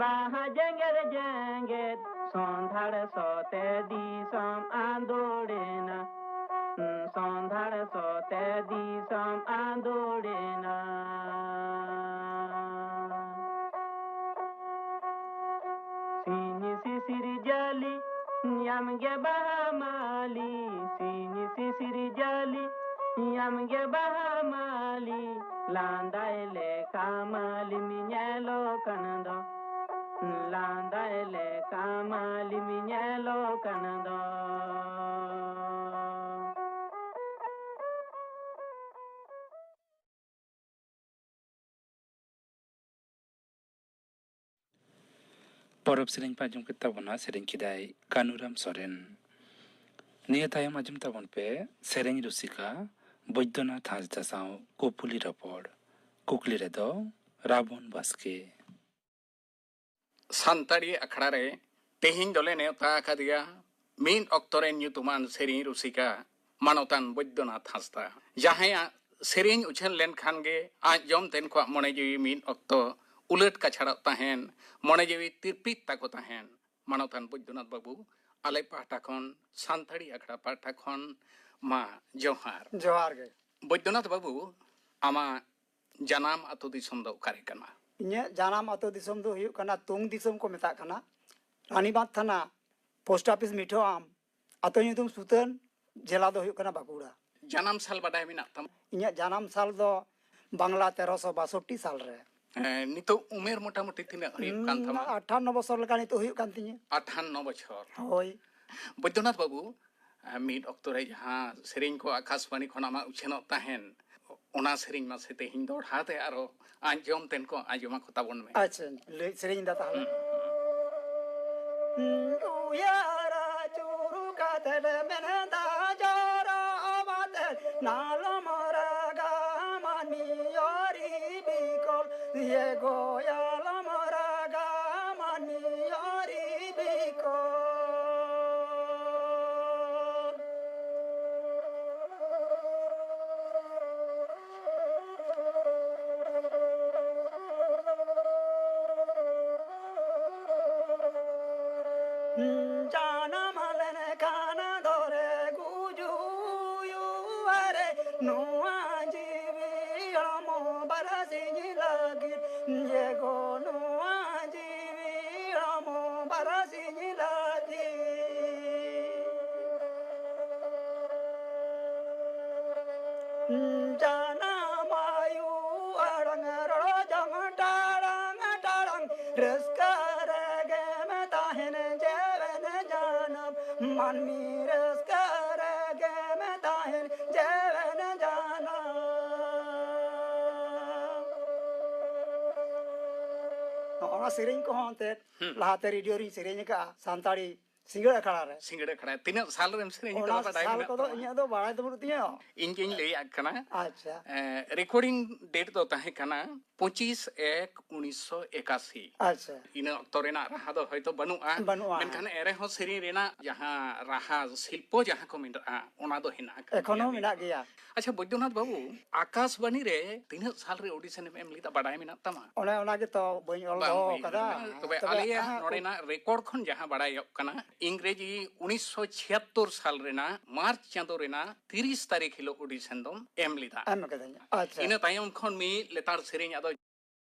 ᱵᱟᱦᱟ ᱡᱮᱸᱜᱮᱫ ᱡᱮᱸᱜᱮᱫ, ᱥᱚᱸᱫᱷᱟᱲ ᱥᱚᱛᱮ ᱫᱤᱥᱚᱢ ᱟᱸᱫᱳᱲᱮᱱᱟ, ᱥᱚᱸᱫᱷᱟᱲ ᱥᱚᱛᱮ ᱫᱤᱥᱚᱢ ᱟᱸᱫᱳᱲᱮᱱᱟ᱾ ᱥᱤᱧ ᱥᱤᱥᱤᱨ ᱡᱟᱹᱞᱤ, ᱧᱟᱢ ᱜᱮ ᱵᱟᱦᱟ ᱢᱟᱹᱞᱤ, ᱥᱤᱧ ᱥᱤᱥᱤᱨ ᱡᱟᱹᱞᱤ, ᱧᱟᱢ ᱜᱮ ᱵᱟᱦᱟ ᱢᱟᱹᱞᱤ, ᱞᱟᱸᱫᱟᱭ ᱞᱮᱠᱟ ᱢᱟᱹᱞᱤᱢ ᱧᱮᱞᱚᱜ ᱠᱟᱱ ᱫᱚ, ᱞᱟᱸᱫᱟᱭ ᱞᱮᱠᱟ ᱢᱟᱹᱞᱤᱢ ᱧᱮᱞᱚᱜ ᱠᱟᱱ ᱫᱚ᱾ ᱯᱚᱨᱚᱵᱽ ᱥᱮᱨᱮᱧ ᱯᱮ ᱟᱸᱡᱚᱢ ᱠᱮᱫ ᱛᱟᱵᱚᱱᱟ, ᱥᱮᱨᱮᱧ ᱠᱮᱫᱟᱭ ᱠᱟᱹᱱᱩᱨᱟᱢ ᱥᱚᱨᱮᱱ᱾ ᱱᱤᱭᱟᱹ ᱛᱟᱭᱚᱢ ᱟᱸᱡᱚᱢ ᱛᱟᱵᱚᱱ ᱯᱮ ᱥᱮᱨᱮᱧ ᱨᱩᱥᱤᱠᱟ ᱵᱳᱭᱫᱚᱱᱟᱛᱷ ᱦᱟᱸᱥᱫᱟ ᱥᱟᱶ ᱠᱩᱯᱩᱞᱤ ᱨᱚᱯᱚᱲ᱾ ᱠᱩᱠᱞᱤ ᱨᱮᱫᱚ ᱨᱟᱵᱚᱱ ᱵᱟᱥᱠᱮ᱾ ᱥᱟᱱᱛᱟᱲᱤ ᱟᱠᱷᱲᱟ ᱨᱮ ᱛᱮᱦᱮᱧ ᱫᱚᱞᱮ ᱱᱮᱣᱛᱟ ᱟᱠᱟᱫᱮᱭᱟ ᱢᱤᱫ ᱚᱠᱛᱚ ᱨᱮᱱ ᱧᱩᱛᱩᱢᱟᱱ ᱥᱮᱨᱮᱧ ᱨᱩᱥᱤᱠᱟ ᱢᱟᱱᱚᱛᱟᱱ ᱵᱳᱭᱫᱚᱱᱟᱛᱷ ᱦᱟᱸᱥᱫᱟ, ᱡᱟᱦᱟᱸᱭᱟᱜ ᱥᱮᱨᱮᱧ ᱩᱪᱷᱟᱹᱱ ᱞᱮᱱᱠᱷᱟᱱ ᱜᱮ ᱟᱸᱡᱚᱢ ᱛᱮᱱ ᱠᱚᱣᱟᱜ ᱢᱚᱱᱮ ᱡᱤᱣᱤ ᱢᱤᱫ ᱚᱠᱛᱚ ᱩᱞᱟᱹᱴ ᱠᱟᱪᱷᱟᱲᱚᱜ ᱛᱟᱦᱮᱸᱱ, ᱢᱚᱱᱮ ᱡᱤᱣᱤ ᱛᱤᱨᱯᱤᱛ ᱛᱟᱠᱚ ᱛᱟᱦᱮᱸᱱ᱾ ᱢᱟᱱᱚᱛᱟᱱ ᱵᱳᱭᱫᱚᱱᱟᱛᱷ ᱵᱟᱹᱵᱩ, ᱟᱞᱮ ᱯᱟᱦᱴᱟ ᱠᱷᱚᱱ, ᱥᱟᱱᱛᱟᱲᱤ ᱟᱠᱷᱲᱟ ᱯᱟᱦᱴᱟ ᱠᱷᱚᱱ ᱢᱟ ᱡᱚᱦᱟᱨ᱾ ᱡᱚᱦᱟᱨ ᱜᱮ᱾ ᱵᱳᱭᱫᱚᱱᱟᱛᱷ ᱵᱟᱹᱵᱩ, ᱟᱢᱟᱜ ᱡᱟᱱᱟᱢ ᱟᱹᱛᱩ ᱫᱤᱥᱚᱢ ᱫᱚ ᱚᱠᱟᱨᱮ ᱠᱟᱱᱟ? ᱤᱧᱟᱹᱜ ᱡᱟᱱᱟᱢ ᱟᱹᱛᱩ ᱫᱤᱥᱚᱢ ᱫᱚ ᱦᱩᱭᱩᱜ ᱠᱟᱱᱟ ᱛᱩᱝ ᱫᱤᱥᱚᱢ ᱠᱚ ᱢᱮᱛᱟᱜ ᱠᱟᱱᱟ, ᱨᱟᱱᱤᱵᱟᱸᱫᱷ ᱛᱷᱟᱱᱟ, ᱯᱳᱥᱴ ᱚᱯᱷᱤᱥ ᱢᱤᱴᱷᱳ ᱟᱢ, ᱟᱹᱛᱩ ᱧᱩᱛᱩᱢ ᱥᱩᱛᱟᱹᱱ, ᱡᱮᱞᱟ ᱫᱚ ᱦᱩᱭᱩᱜ ᱠᱟᱱᱟ ᱵᱟᱸᱠᱩᱲᱟ᱾ ᱡᱟᱱᱟᱢ ᱥᱟᱞ ᱵᱟᱰᱟᱭ ᱢᱮᱱᱟᱜ ᱛᱟᱢᱟ? ᱤᱧᱟᱹᱜ ᱡᱟᱱᱟᱢ ᱥᱟᱞ ᱫᱚ ᱵᱟᱝᱞᱟ ᱛᱮᱨᱚᱥᱚ ᱵᱟᱥᱚᱴᱴᱤ ᱥᱟᱞ ᱨᱮ᱾ ᱮᱸ, ᱱᱤᱛᱚᱜ ᱩᱢᱮᱨ ᱢᱚᱴᱟᱢᱩᱴᱤ ᱛᱤᱱᱟᱹᱜ ᱦᱩᱭᱩᱜ ᱠᱟᱱ ᱛᱟᱢᱟ? ᱟᱴᱷᱟᱱᱱᱚ ᱵᱚᱥᱚᱨ ᱞᱮᱠᱟ ᱱᱤᱛᱚᱜ ᱦᱩᱭᱩᱜ ᱠᱟᱱ ᱛᱤᱧᱟᱹ᱾ ᱟᱴᱷᱟᱱᱱᱚ ᱵᱚᱪᱷᱚᱨ᱾ ᱦᱳᱭ᱾ ᱵᱳᱭᱫᱚᱱᱟᱛᱷ ᱵᱟᱹᱵᱩ, ᱮᱸ, ᱢᱤᱫ ᱚᱠᱛᱚ ᱨᱮ ᱡᱟᱦᱟᱸ ᱥᱮᱨᱮᱧ ᱠᱚ ᱟᱠᱟᱥᱵᱟᱬᱤ ᱠᱷᱚᱱ ᱟᱢᱟᱜ ᱩᱪᱷᱟᱹᱱᱚᱜ ᱛᱟᱦᱮᱱ, ᱚᱱᱟ ᱥᱮᱨᱮᱧ ᱢᱟᱥᱮ ᱛᱮᱦᱮᱧ ᱫᱚᱦᱲᱟ ᱛᱮ ᱟᱨᱚ ᱟᱸᱡᱚᱢ ᱛᱮᱱ ᱠᱚ ᱟᱸᱡᱚᱢᱟ ᱠᱚ ᱛᱟᱵᱚᱱ ᱢᱮ᱾ ᱟᱪᱪᱷᱟ, ᱞᱟᱹᱭ ᱥᱮᱨᱮᱧ ᱫᱟ ᱛᱟᱦᱞᱮ᱾ ᱩᱭᱦᱟᱹᱨ ᱟᱹᱪᱩᱨ ᱠᱟᱛᱮ ᱢᱮᱱᱫᱟ ᱡᱚᱨᱚ ᱟᱵᱟᱫ ᱱᱟᱞᱚᱢ ᱨᱟᱜᱟ ᱢᱟᱹᱱᱢᱤ ᱟᱹᱨᱤ ᱵᱤᱠᱚᱞ, ᱤᱭᱟᱹ ᱜᱚᱭᱟᱞᱚᱢ ᱨᱟᱜᱟ ᱢᱟᱹᱱᱢᱤ ᱟᱹᱨᱤ ᱵᱤᱠᱚᱞ᱾ ᱡᱟᱱᱟᱢ ᱞᱮᱱᱠᱷᱟᱱ ᱫᱚᱨᱮ ᱜᱩᱡᱩᱜ ᱦᱩᱭᱩᱜᱼᱟ ᱨᱮ, ᱱᱚᱣᱟ ᱡᱤᱣᱤ ᱦᱚᱲᱢᱚ ᱵᱟᱨᱥᱤᱧ ᱞᱟᱹᱜᱤᱫ, ᱮ ᱜᱚ ᱱᱚᱣᱟ ᱡᱤᱣᱤ ᱦᱚᱲᱢᱚ ᱵᱟᱨᱥᱤᱧ ᱞᱟᱹᱜᱤᱫ᱾ ᱡᱟᱱᱟᱢ ᱟᱭᱩ ᱟᱲᱟᱝ ᱨᱚᱲ ᱡᱚᱝ ᱴᱟᱲᱟᱝ ᱴᱟᱲᱟᱝ, ᱨᱟᱹᱥᱠᱟᱹ ᱨᱮᱜᱮᱢ ᱛᱟᱦᱮᱱ ᱡᱮᱣᱮᱱ ᱡᱟᱱᱟᱢ, ᱢᱟᱹᱱᱢᱤ ᱨᱟᱹᱥᱠᱟᱹ ᱨᱮᱜᱮᱢ ᱛᱟᱦᱮᱱ ᱡᱮᱣᱮᱱ ᱡᱟᱱᱟᱢ᱾ ᱱᱚᱜᱼᱚ ᱱᱚᱣᱟ ᱥᱮᱨᱮᱧ ᱠᱚᱦᱚᱸ ᱮᱱᱛᱮᱫ ᱦᱩᱸ᱾ ᱞᱟᱦᱟᱛᱮ ᱨᱮᱰᱤᱭᱳ ᱨᱤᱧ ᱥᱮᱨᱮᱧ ᱟᱠᱟᱫᱼᱟ, ᱥᱟᱱᱛᱟᱲᱤ ᱥᱤᱸᱜᱟᱹᱲ ᱟᱠᱷᱲᱟ ᱨᱮ᱾ ᱥᱤᱸᱜᱟᱹᱲ ᱟᱠᱷᱲᱟ᱾ ᱛᱤᱱᱟᱹᱜ ᱥᱟᱞ ᱨᱮᱢ ᱥᱮᱨᱮᱧ ᱚᱱᱟ ᱠᱟᱫᱟ ᱵᱟᱰᱟᱭ ᱥᱟᱞ ᱢᱮᱱᱟᱜ ᱠᱚᱫᱚ ᱛᱟᱢᱟ? ᱤᱧᱟᱹᱜ ᱫᱚ ᱵᱟᱲᱟᱭ ᱫᱚ ᱵᱟᱹᱱᱩᱜ ᱛᱤᱧᱟᱹ᱾ ᱤᱧ ᱜᱤᱧ ᱞᱟᱹᱭᱟᱜ ᱠᱟᱱᱟ᱾ ᱟᱪᱪᱷᱟ᱾ ᱮᱸ, ᱨᱮᱠᱚᱨᱰᱤᱝ ᱰᱮᱴ ᱫᱚ ᱛᱟᱦᱮᱸ ᱠᱟᱱᱟ ᱯᱚᱸᱪᱤᱥ ᱮᱠ ᱩᱱᱤᱥᱥᱚ ᱮᱠᱟᱥᱤ᱾ ᱟᱪᱪᱷᱟ᱾ ᱤᱱᱟᱹ ᱚᱠᱛᱚ ᱨᱮᱱᱟᱜ ᱨᱟᱦᱟ ᱫᱚ ᱦᱚᱭᱛᱚ ᱵᱟᱹᱱᱩᱜᱼᱟ᱾ ᱵᱟᱹᱱᱩᱜᱼᱟ᱾ ᱢᱮᱱᱠᱷᱟᱱ ᱮᱱ ᱨᱮᱦᱚᱸ ᱥᱮᱨᱮᱧ ᱨᱮᱱᱟᱜ ᱡᱟᱦᱟᱸ ᱨᱟᱦᱟ ᱥᱤᱞᱯᱚ ᱡᱟᱦᱟᱸ ᱠᱚ ᱢᱮᱱᱟᱜᱼᱟ, ᱚᱱᱟ ᱫᱚ ᱦᱮᱱᱟᱜ ᱟᱠᱟᱫ ᱮᱠᱷᱚᱱᱳ ᱜᱮᱭᱟ ᱢᱮᱱᱟᱜ ᱱᱤᱛ ᱦᱚᱸ᱾ ᱜᱮᱭᱟ᱾ ᱟᱪᱪᱷᱟ, ᱵᱳᱭᱫᱚᱱᱟᱛᱷ ᱵᱟᱹᱵᱩ, ᱟᱠᱟᱥᱵᱟᱬᱤ ᱨᱮ ᱛᱤᱱᱟᱹᱜ ᱥᱟᱞ ᱨᱮ ᱚᱰᱤᱥᱚᱱ ᱮᱢ ᱮᱢ ᱞᱮᱫᱟ, ᱵᱟᱰᱟᱭ ᱢᱮᱱᱟᱜ ᱛᱟᱢᱟ? ᱚᱱᱮ ᱚᱱᱟ ᱜᱮᱛᱚ ᱵᱟᱹᱧ ᱚᱞ ᱵᱟᱝ ᱫᱚᱦᱚ ᱦᱩᱭ ᱠᱟᱫᱟ᱾ ᱠᱟᱱᱟ᱾ ᱛᱚᱵᱮ ᱛᱚᱵᱮ ᱟᱞᱮᱭᱟᱜ ᱟᱦᱟᱸᱜ ᱱᱚᱰᱮᱱᱟᱜ ᱨᱮᱠᱚᱨᱰ ᱠᱷᱚᱱ ᱡᱟᱦᱟᱸ ᱵᱟᱲᱟᱭᱚᱜ ᱠᱟᱱᱟ, ᱤᱝᱨᱮᱡᱤ ᱩᱱᱤᱥᱥᱚ ᱪᱷᱤᱭᱟᱛᱛᱳᱨ ᱥᱟᱞ ᱨᱮᱱᱟᱜ ᱢᱟᱨᱪ ᱪᱟᱸᱫᱳ ᱨᱮᱱᱟᱜ ᱛᱤᱨᱤᱥ ᱛᱟᱹᱨᱤᱠᱷ ᱦᱤᱞᱳᱜ ᱚᱰᱤᱥᱚᱱ ᱫᱚᱢ ᱮᱢ ᱞᱮᱫᱟ᱾ ᱮᱢ ᱠᱟᱹᱫᱟᱹᱧ᱾ ᱟᱪᱪᱷᱟ᱾ ᱤᱱᱟᱹ ᱛᱟᱭᱚᱢ ᱠᱷᱚᱱ ᱢᱤᱫ ᱞᱮᱛᱟᱲ ᱥᱮᱨᱮᱧ ᱟᱫᱚ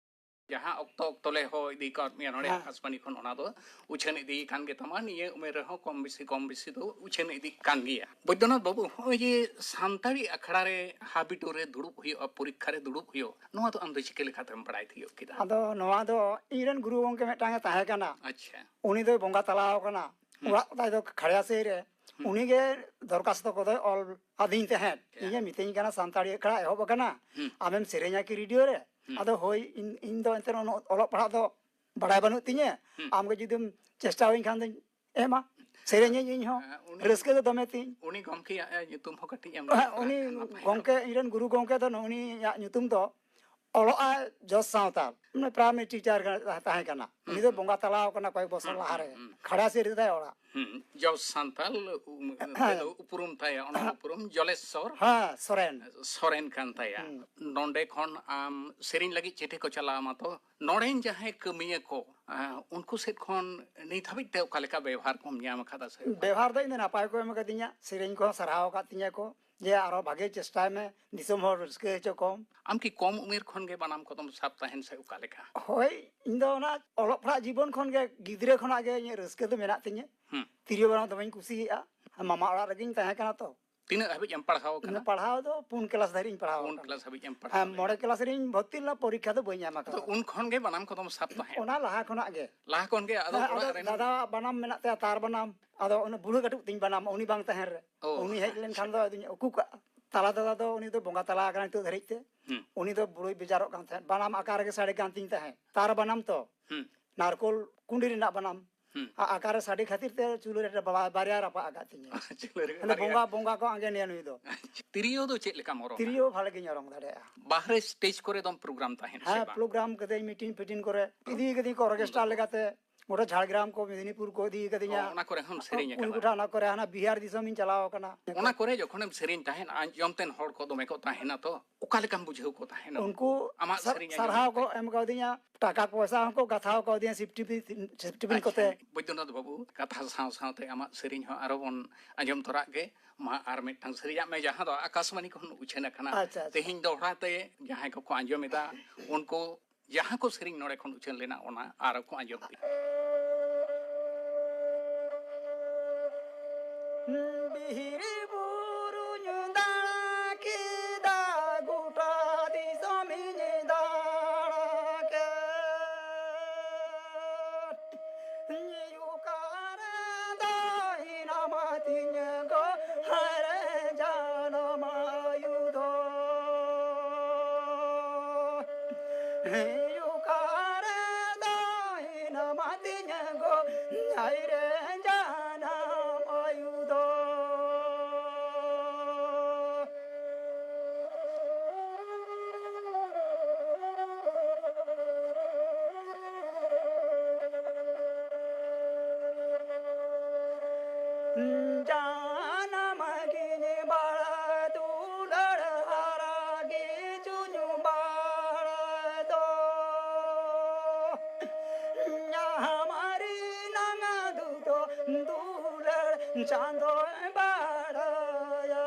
ᱡᱟᱦᱟᱸ ᱚᱠᱛᱚ ᱚᱠᱛᱚ ᱞᱮ ᱦᱚᱦᱚ ᱤᱫᱤ ᱠᱟᱣᱟᱫ ᱢᱮᱭᱟ ᱱᱚᱰᱮ ᱦᱮᱸ᱾ ᱟᱠᱟᱥᱵᱟᱱᱤ ᱠᱷᱚᱱ, ᱚᱱᱟ ᱫᱚ ᱩᱪᱷᱟᱹᱱ ᱤᱫᱤ ᱠᱟᱱ ᱜᱮ ᱛᱟᱢᱟ᱾ ᱱᱤᱭᱟᱹ ᱩᱢᱮᱨ ᱨᱮᱦᱚᱸ ᱠᱚᱢ ᱵᱮᱥᱤ, ᱠᱚᱢ ᱵᱮᱥᱤ ᱫᱚ ᱩᱪᱷᱟᱹᱱ ᱤᱫᱤᱜ ᱠᱟᱱ ᱜᱮᱭᱟ᱾ ᱵᱳᱭᱫᱚᱱᱟᱛᱷ ᱵᱟᱹᱵᱩ, ᱱᱚᱜᱼᱚᱭ ᱡᱮ ᱥᱟᱱᱛᱟᱲᱤ ᱟᱠᱷᱲᱟ ᱨᱮ ᱦᱟᱹᱵᱤᱴᱩ ᱨᱮ ᱫᱩᱲᱩᱵ ᱦᱩᱭᱩᱜᱼᱟ, ᱯᱚᱨᱤᱠᱠᱷᱟ ᱨᱮ ᱫᱩᱲᱩᱵ ᱦᱩᱭᱩᱜ, ᱱᱚᱣᱟ ᱫᱚ ᱟᱢ ᱫᱚ ᱪᱤᱠᱟᱹ ᱞᱮᱠᱟᱛᱮᱢ ᱵᱟᱲᱟᱭ ᱛᱤᱭᱳᱜ ᱠᱮᱫᱟ? ᱟᱫᱚ ᱱᱚᱣᱟ ᱫᱚ ᱤᱧ ᱨᱮᱱ ᱜᱩᱨᱩ ᱜᱚᱢᱠᱮ ᱢᱤᱫᱴᱟᱝ ᱮ ᱛᱟᱦᱮᱸ ᱠᱟᱱᱟ᱾ ᱟᱪᱪᱷᱟ᱾ ᱩᱱᱤ ᱫᱚᱭ ᱵᱚᱸᱜᱟ ᱛᱟᱞᱟᱣ ᱠᱟᱱᱟ᱾ ᱦᱩᱸ᱾ ᱚᱲᱟᱜ ᱛᱟᱭ ᱫᱚ ᱠᱷᱟᱲᱭᱟᱥᱟᱹᱭ ᱨᱮ᱾ ᱦᱩᱸ᱾ ᱩᱱᱤ ᱜᱮ ᱫᱚᱨᱠᱷᱟᱥᱛᱚ ᱠᱚᱫᱚᱭ ᱚᱞ ᱟᱹᱫᱤᱧ ᱛᱟᱦᱮᱸᱫ᱾ ᱦᱮᱸ᱾ ᱤᱧᱮ ᱢᱤᱛᱟᱹᱧ ᱠᱟᱱᱟ, "ᱥᱟᱱᱛᱟᱲᱤ ᱟᱠᱷᱲᱟ ᱮᱦᱚᱵ ᱟᱠᱟᱱᱟ, ᱦᱩᱸ᱾ ᱟᱢᱮᱢ ᱥᱮᱨᱮᱧᱟ ᱠᱤ ᱨᱮᱰᱤᱭᱳ ᱨᱮ?" ᱦᱩᱸ᱾ ᱟᱫᱚ ᱦᱳᱭ, ᱤᱧ, ᱤᱧ ᱫᱚ ᱮᱱᱛᱮ ᱩᱱᱟᱹᱜ ᱚᱞᱚᱜ ᱯᱟᱲᱦᱟᱜ ᱫᱚ ᱵᱟᱲᱟᱭ ᱵᱟᱹᱱᱩᱜ ᱛᱤᱧᱟᱹ᱾ ᱦᱩᱸ᱾ ᱟᱢᱜᱮ ᱡᱩᱫᱤᱢ ᱪᱮᱥᱴᱟᱣᱟᱹᱧ ᱠᱷᱟᱱ ᱫᱚᱧ ᱮᱢᱟ, ᱥᱮᱨᱮᱧᱟᱹᱧ ᱤᱧ ᱦᱚᱸ᱾ ᱦᱮᱸ, ᱩᱱᱤ, ᱨᱟᱹᱥᱠᱟᱹ ᱫᱚ ᱫᱚᱢᱮ ᱛᱤᱧ᱾ ᱩᱱᱤ ᱜᱚᱢᱠᱮᱭᱟᱜ, ᱮ, ᱧᱩᱛᱩᱢ ᱦᱚᱸ ᱠᱟᱹᱴᱤᱡ ᱮᱢ ᱦᱮᱸ, ᱞᱟᱹᱭ ᱩᱱᱤ ᱞᱮᱠᱷᱟᱱ ᱱᱟᱯᱟᱭ ᱜᱚᱢᱠᱮ, ᱠᱚᱜᱼᱟ᱾ ᱤᱧ ᱨᱮᱱ ᱜᱩᱨᱩ ᱜᱚᱢᱠᱮ ᱫᱚ ᱱᱩᱜᱼᱩ ᱱᱤᱭᱟᱜ ᱧᱩᱛᱩᱢ ᱫᱚ ᱚᱞᱚᱜᱼᱟᱭ ᱡᱚᱥ ᱥᱟᱶᱛᱟᱞ, ᱢᱟᱱᱮ ᱯᱨᱟᱭᱢᱟᱨᱤ ᱴᱤᱪᱟᱨ ᱛᱟᱦᱮᱸ ᱠᱟᱱᱟ᱾ ᱩᱱᱤ ᱦᱩᱸ, ᱫᱚ ᱦᱩᱸ᱾ ᱵᱚᱸᱜᱟ ᱛᱟᱞᱟᱣ ᱠᱟᱱᱟ ᱠᱚᱭᱮᱠ ᱵᱚᱪᱷᱚᱨ ᱦᱩᱸ, ᱞᱟᱦᱟᱨᱮ᱾ ᱦᱩᱸ, ᱦᱩᱸ᱾ ᱠᱷᱟᱲᱟᱥᱤ ᱨᱮ ᱛᱟᱭ ᱚᱲᱟᱜ᱾ ᱦᱩᱸ, ᱡᱚᱥ ᱥᱟᱱᱛᱟᱞ, ᱩᱢ, ᱦᱮᱸ᱾ ᱛᱮᱫᱚ ᱩᱯᱨᱩᱢ ᱛᱟᱭᱟ, ᱚᱱᱟ ᱩᱯᱨᱩᱢ ᱡᱚᱞᱮᱥᱚᱨ ᱦᱮᱸ, ᱥᱚᱨᱮᱱ᱾ ᱥᱚᱨᱮᱱ ᱠᱟᱱ ᱛᱟᱭᱟ᱾ ᱦᱩᱸ᱾ ᱱᱚᱸᱰᱮ ᱠᱷᱚᱱ ᱟᱢ ᱥᱮᱨᱮᱧ ᱞᱟᱹᱜᱤᱫ ᱪᱤᱴᱷᱤ ᱠᱚ ᱪᱟᱞᱟᱣ ᱢᱟᱛᱚ, ᱱᱚᱰᱮᱱ ᱡᱟᱦᱟᱸᱭ ᱠᱟᱹᱢᱤᱭᱟᱹ ᱠᱚ, ᱟᱸ, ᱩᱱᱠᱩ ᱥᱮᱫ ᱠᱷᱚᱱ ᱱᱤᱛ ᱦᱟᱹᱵᱤᱡ ᱛᱮ ᱚᱠᱟ ᱞᱮᱠᱟ ᱵᱮᱣᱦᱟᱨ ᱠᱚᱢ ᱧᱟᱢ ᱟᱠᱟᱫᱟ ᱥᱮ? ᱵᱮᱣᱦᱟᱨ ᱫᱚ ᱤᱧ ᱫᱚ ᱱᱟᱯᱟᱭ ᱠᱚ ᱮᱢ ᱟᱠᱟᱫᱤᱧᱟ, ᱥᱮᱨᱮᱧ ᱠᱚᱦᱚᱸ ᱥᱟᱨᱦᱟᱣ ᱟᱠᱟᱫ ᱛᱤᱧᱟ ᱠᱚ, ᱡᱮ ᱟᱨᱚ ᱵᱷᱟᱜᱮ ᱪᱮᱥᱴᱟᱭ ᱢᱮ, ᱫᱤᱥᱚᱢ ᱦᱚᱲ ᱨᱟᱹᱥᱠᱟᱹ ᱦᱚᱪᱚ ᱠᱚᱢ᱾ ᱟᱢ ᱠᱤ ᱠᱚᱢ ᱩᱢᱮᱨ ᱠᱷᱚᱱ ᱜᱮ ᱵᱟᱱᱟᱢ ᱠᱚᱫᱚᱢ ᱥᱟᱵ ᱛᱟᱦᱮᱱ ᱥᱮ ᱚᱠᱟ ᱞᱮᱠᱟ? ᱦᱳᱭ, ᱤᱧ ᱫᱚ ᱚᱱᱟ ᱚᱞᱚᱜ ᱯᱟᱲᱦᱟᱜ ᱡᱤᱵᱚᱱ ᱠᱷᱚᱱ ᱜᱮ, ᱜᱤᱫᱽᱨᱟᱹ ᱠᱷᱚᱱᱟᱜ ᱜᱮ ᱤᱧᱟᱹᱜ ᱨᱟᱹᱥᱠᱟᱹ ᱫᱚ ᱢᱮᱱᱟᱜ ᱛᱤᱧᱟᱹ᱾ ᱦᱩᱸ᱾ ᱛᱤᱨᱭᱳ ᱵᱟᱱᱟᱢ ᱫᱚᱢᱮᱧ ᱠᱩᱥᱤᱭᱟᱜᱼᱟ᱾ ᱢᱟᱢᱟ ᱚᱲᱟᱜ ᱨᱮᱜᱤᱧ ᱛᱟᱦᱮᱸ ᱠᱟᱱᱟ ᱛᱚ᱾ ᱛᱤᱱᱟᱹᱜ ᱦᱟᱹᱵᱤᱡ ᱮᱢ ᱯᱟᱲᱦᱟᱣ ᱟᱠᱟᱱᱟ? ᱤᱧ ᱯᱟᱲᱦᱟᱣ ᱫᱚ ᱯᱩᱱ ᱠᱞᱟᱥ ᱫᱷᱟᱹᱨᱤᱡ ᱤᱧ ᱯᱟᱲᱦᱟᱣ ᱯᱩᱱ ᱟᱠᱟᱱᱟ᱾ ᱠᱞᱟᱥ ᱦᱟᱹᱵᱤᱡ ᱮᱢ ᱯᱟᱲᱦᱟᱣ ᱦᱮᱸ, ᱞᱮᱱᱟ᱾ ᱢᱚᱬᱮ ᱠᱞᱟᱥ ᱨᱤᱧ ᱵᱷᱚᱨᱛᱤ ᱞᱮᱱᱟ, ᱯᱚᱨᱤᱠᱠᱷᱟ ᱫᱚ ᱵᱟᱹᱧ ᱮᱢ ᱟᱫᱚ ᱟᱠᱟᱫᱟ᱾ ᱩᱱ ᱠᱷᱚᱱ ᱜᱮ ᱵᱟᱱᱟᱢ ᱠᱚᱫᱚᱢ ᱥᱟᱵ ᱛᱟᱦᱮᱸᱫ? ᱚᱱᱟ ᱞᱟᱦᱟ ᱠᱷᱚᱱᱟᱜ ᱜᱮ᱾ ᱞᱟᱦᱟ ᱠᱷᱚᱱ ᱜᱮ, ᱟᱫᱚ ᱦᱮᱸ, ᱚᱲᱟᱜ ᱟᱫᱚ ᱨᱮᱱ ᱫᱟᱫᱟᱣᱟᱜ ᱵᱟᱱᱟᱢ ᱢᱮᱱᱟᱜ ᱛᱟᱭᱟ, ᱛᱟᱨ ᱵᱟᱱᱟᱢ᱾ ᱟᱫᱚ ᱩᱱᱟᱹᱜ ᱵᱩᱲᱦᱟᱹ ᱠᱟᱹᱴᱩᱵ ᱛᱤᱧ ᱵᱟᱱᱟᱢ, ᱩᱱᱤ ᱵᱟᱝ ᱛᱟᱦᱮᱱ ᱨᱮ᱾ ᱚ᱾ ᱩᱱᱤ ᱦᱮᱡ ᱞᱮᱱᱠᱷᱟᱱ ᱫᱚ ᱟᱫᱚᱧ ᱩᱠᱩ ᱠᱟᱜᱼᱟ᱾ ᱛᱟᱞᱟ ᱫᱟᱫᱟ ᱫᱚ, ᱩᱱᱤ ᱫᱚ ᱵᱚᱸᱜᱟ ᱛᱟᱞᱟ ᱟᱠᱟᱱᱟ ᱱᱤᱛᱚᱜ ᱫᱷᱟᱹᱨᱤᱡ ᱛᱮ᱾ ᱦᱩᱸ᱾ ᱩᱱᱤ ᱫᱚ ᱵᱩᱲᱦᱩᱭ ᱵᱮᱡᱟᱨᱚᱜ ᱠᱟᱱ ᱛᱟᱦᱮᱸᱫ᱾ ᱵᱟᱱᱟᱢ ᱟᱠᱟ ᱨᱮᱜᱮ ᱥᱟᱰᱮ ᱠᱟᱱ ᱛᱤᱧ ᱛᱟᱦᱮᱸᱫ᱾ ᱛᱟᱨ ᱵᱟᱱᱟᱢ ᱛᱚ᱾ ᱦᱩᱸ᱾ ᱱᱟᱨᱠᱳᱞ ᱠᱩᱸᱰᱤ ᱨᱮᱱᱟᱜ ᱵᱟᱱᱟᱢ᱾ ᱦᱩᱸ᱾ ᱟ-, ᱟᱠᱟ ᱨᱮ ᱥᱟᱰᱮ ᱠᱷᱟᱹᱛᱤᱨ ᱛᱮ ᱪᱩᱞᱦᱟᱹ ᱨᱮ ᱵᱟ-, ᱵᱟᱨᱭᱟ ᱨᱟᱯᱟᱜ ᱟᱠᱟᱫ ᱛᱤᱧᱟᱹ᱾ ᱪᱩᱞᱦᱟᱹ ᱨᱮ ᱢᱟᱱᱮ ᱵᱟᱨᱭᱟ᱾ ᱵᱚᱸᱜᱟ, ᱵᱚᱸᱜᱟ ᱠᱚ ᱟᱸᱜᱮᱱᱮᱭᱟ ᱱᱩᱭ ᱫᱚ᱾ ᱟᱪᱪᱷᱟ᱾ ᱛᱤᱨᱭᱳ ᱫᱚ ᱪᱮᱫ ᱞᱮᱠᱟᱢ ᱚᱨᱚᱝᱟ? ᱛᱤᱨᱭᱳ ᱵᱷᱟᱞᱮ ᱜᱤᱧ ᱚᱨᱚᱝ ᱫᱟᱲᱮᱭᱟᱜᱼᱟ᱾ ᱵᱟᱦᱨᱮ ᱥᱴᱮᱡᱽ ᱠᱚᱨᱮ ᱫᱚᱢ ᱯᱨᱳᱜᱨᱟᱢ ᱛᱟᱦᱮᱸᱫ ᱥᱮ ᱦᱮᱸ, ᱵᱟᱝ? ᱯᱨᱳᱜᱨᱟᱢ ᱠᱟᱹᱫᱟᱹᱧ, ᱢᱤᱴᱤᱝ ᱯᱷᱤᱴᱤᱝ ᱠᱚᱨᱮ ᱤᱫᱤ ᱠᱟᱹᱫᱤᱧ ᱠᱚ ᱚᱨᱠᱮᱥᱴᱨᱟ ᱞᱮᱠᱟᱛᱮ᱾ ᱜᱚᱴᱟ ᱡᱷᱟᱲᱜᱨᱟᱢ ᱠᱚ, ᱢᱮᱫᱤᱱᱤᱯᱩᱨ ᱠᱚ ᱤᱫᱤ ᱠᱟᱹᱫᱤᱧᱟ᱾ ᱚ, ᱚᱱᱟ ᱠᱚᱨᱮ ᱦᱚᱸᱢ ᱥᱮᱨᱮᱧ ᱩᱱ ᱟᱠᱟᱫᱟ? ᱜᱚᱴᱟ ᱚᱱᱟ ᱠᱚᱨᱮ, ᱦᱟᱱᱟ ᱵᱤᱦᱟᱨ ᱫᱤᱥᱚᱢᱤᱧ ᱪᱟᱞᱟᱣ ᱟᱠᱟᱱᱟ᱾ ᱚᱱᱟ ᱠᱚᱨᱮ ᱡᱚᱠᱷᱚᱱᱮᱢ ᱥᱮᱨᱮᱧ ᱛᱟᱦᱮᱸᱫ, ᱟᱸᱡᱚᱢ ᱛᱮᱱ ᱦᱚᱲ ᱠᱚ ᱫᱚᱢᱮ ᱠᱚ ᱛᱟᱦᱮᱱᱟ ᱛᱚ, ᱚᱠᱟ ᱞᱮᱠᱟᱢ ᱵᱩᱡᱷᱟᱹᱣ ᱠᱚ ᱛᱟᱦᱮᱱᱟ? ᱩᱱᱠᱩ ᱟᱢᱟᱜ ᱥᱟ-, ᱥᱮᱨᱮᱧ ᱟᱸᱡᱚᱢ ᱥᱟᱨᱦᱟᱣ ᱠᱚ ᱠᱟᱛᱮ? ᱮᱢ ᱠᱟᱣᱫᱤᱧᱟ, ᱴᱟᱠᱟ ᱯᱚᱭᱥᱟ ᱦᱚᱸᱠᱚ ᱜᱟᱛᱷᱟᱣ ᱠᱟᱣᱫᱤᱧᱟ, ᱥᱤᱯᱴᱤᱯᱤᱱ, ᱥᱤᱯᱴᱤᱯᱤᱱ ᱟᱪᱪᱷᱟ, ᱠᱚᱛᱮ᱾ ᱵᱳᱭᱫᱚᱱᱟᱛᱷ ᱵᱟᱹᱵᱩ, ᱠᱟᱛᱷᱟ ᱥᱟᱶ ᱥᱟᱶᱛᱮ ᱟᱢᱟᱜ ᱥᱮᱨᱮᱧ ᱦᱚᱸ ᱟᱨᱚ ᱵᱚᱱ ᱟᱸᱡᱚᱢ ᱛᱚᱨᱟᱜ ᱜᱮ᱾ ᱢᱟ ᱟᱨ ᱢᱤᱫᱴᱟᱝ ᱥᱮᱨᱮᱧᱟᱜ ᱢᱮ, ᱡᱟᱦᱟᱸ ᱫᱚ ᱟᱠᱟᱥᱵᱟᱱᱤ ᱠᱷᱚᱱ ᱩᱪᱷᱟᱹᱱ ᱟᱠᱟᱱᱟ᱾ ᱟᱪᱪᱷᱟ, ᱟᱪᱪᱷᱟ᱾ ᱛᱮᱦᱮᱧ ᱫᱚᱦᱲᱟ ᱛᱮ ᱡᱟᱦᱟᱸᱭ ᱠᱚᱠᱚ ᱟᱸᱡᱚᱢ ᱮᱫᱟ, ᱩᱱᱠᱩ ᱡᱟᱦᱟᱸ ᱠᱚ ᱥᱮᱨᱮᱧ ᱱᱚᱰᱮ ᱠᱷᱚᱱ ᱩᱪᱷᱟᱹᱱ ᱞᱮᱱᱟ, ᱚᱱᱟ ᱟᱨᱚ ᱠᱚ ᱟᱸᱡᱚᱢ ᱤᱫᱤᱭᱟ᱾ ᱵᱤᱨ ᱵᱩᱨᱩᱧ ᱫᱟᱬᱟ ᱠᱮᱫᱟ, ᱜᱚᱴᱟ ᱫᱤᱥᱚᱢᱤᱧ ᱫᱟᱬᱟ ᱠᱮᱫ᱾ ᱚᱠᱟᱨᱮ ᱫᱚ ᱦᱮᱱᱟᱢᱟ ᱛᱤᱧ ᱜᱚ, ᱦᱟᱭᱨᱮ ᱡᱟᱱᱟᱢ ᱟᱭᱩ ᱫᱚ᱾ ᱚᱠᱟᱨᱮ ᱫᱚ ᱦᱮᱱᱟᱢᱟ ᱛᱤᱧ ᱜᱚ, ᱦᱟᱭᱨᱮ ᱡᱟᱱᱟᱢ ᱟᱭᱩ ᱫᱚ᱾ ᱡᱟᱱᱟᱢ ᱜᱤᱧ ᱵᱟᱲᱟ ᱫᱩᱞᱟᱹᱲ ᱦᱟᱨᱟ ᱜᱮ ᱪᱩᱧᱩ ᱵᱟᱲᱟ ᱫᱚ᱾ ᱧᱟᱢᱟᱨᱤ ᱱᱟᱝ ᱫᱩ ᱫᱚ ᱫᱩᱞᱟᱹᱲ ᱪᱟᱸᱫᱚᱭ ᱵᱟᱲᱟᱭᱟ᱾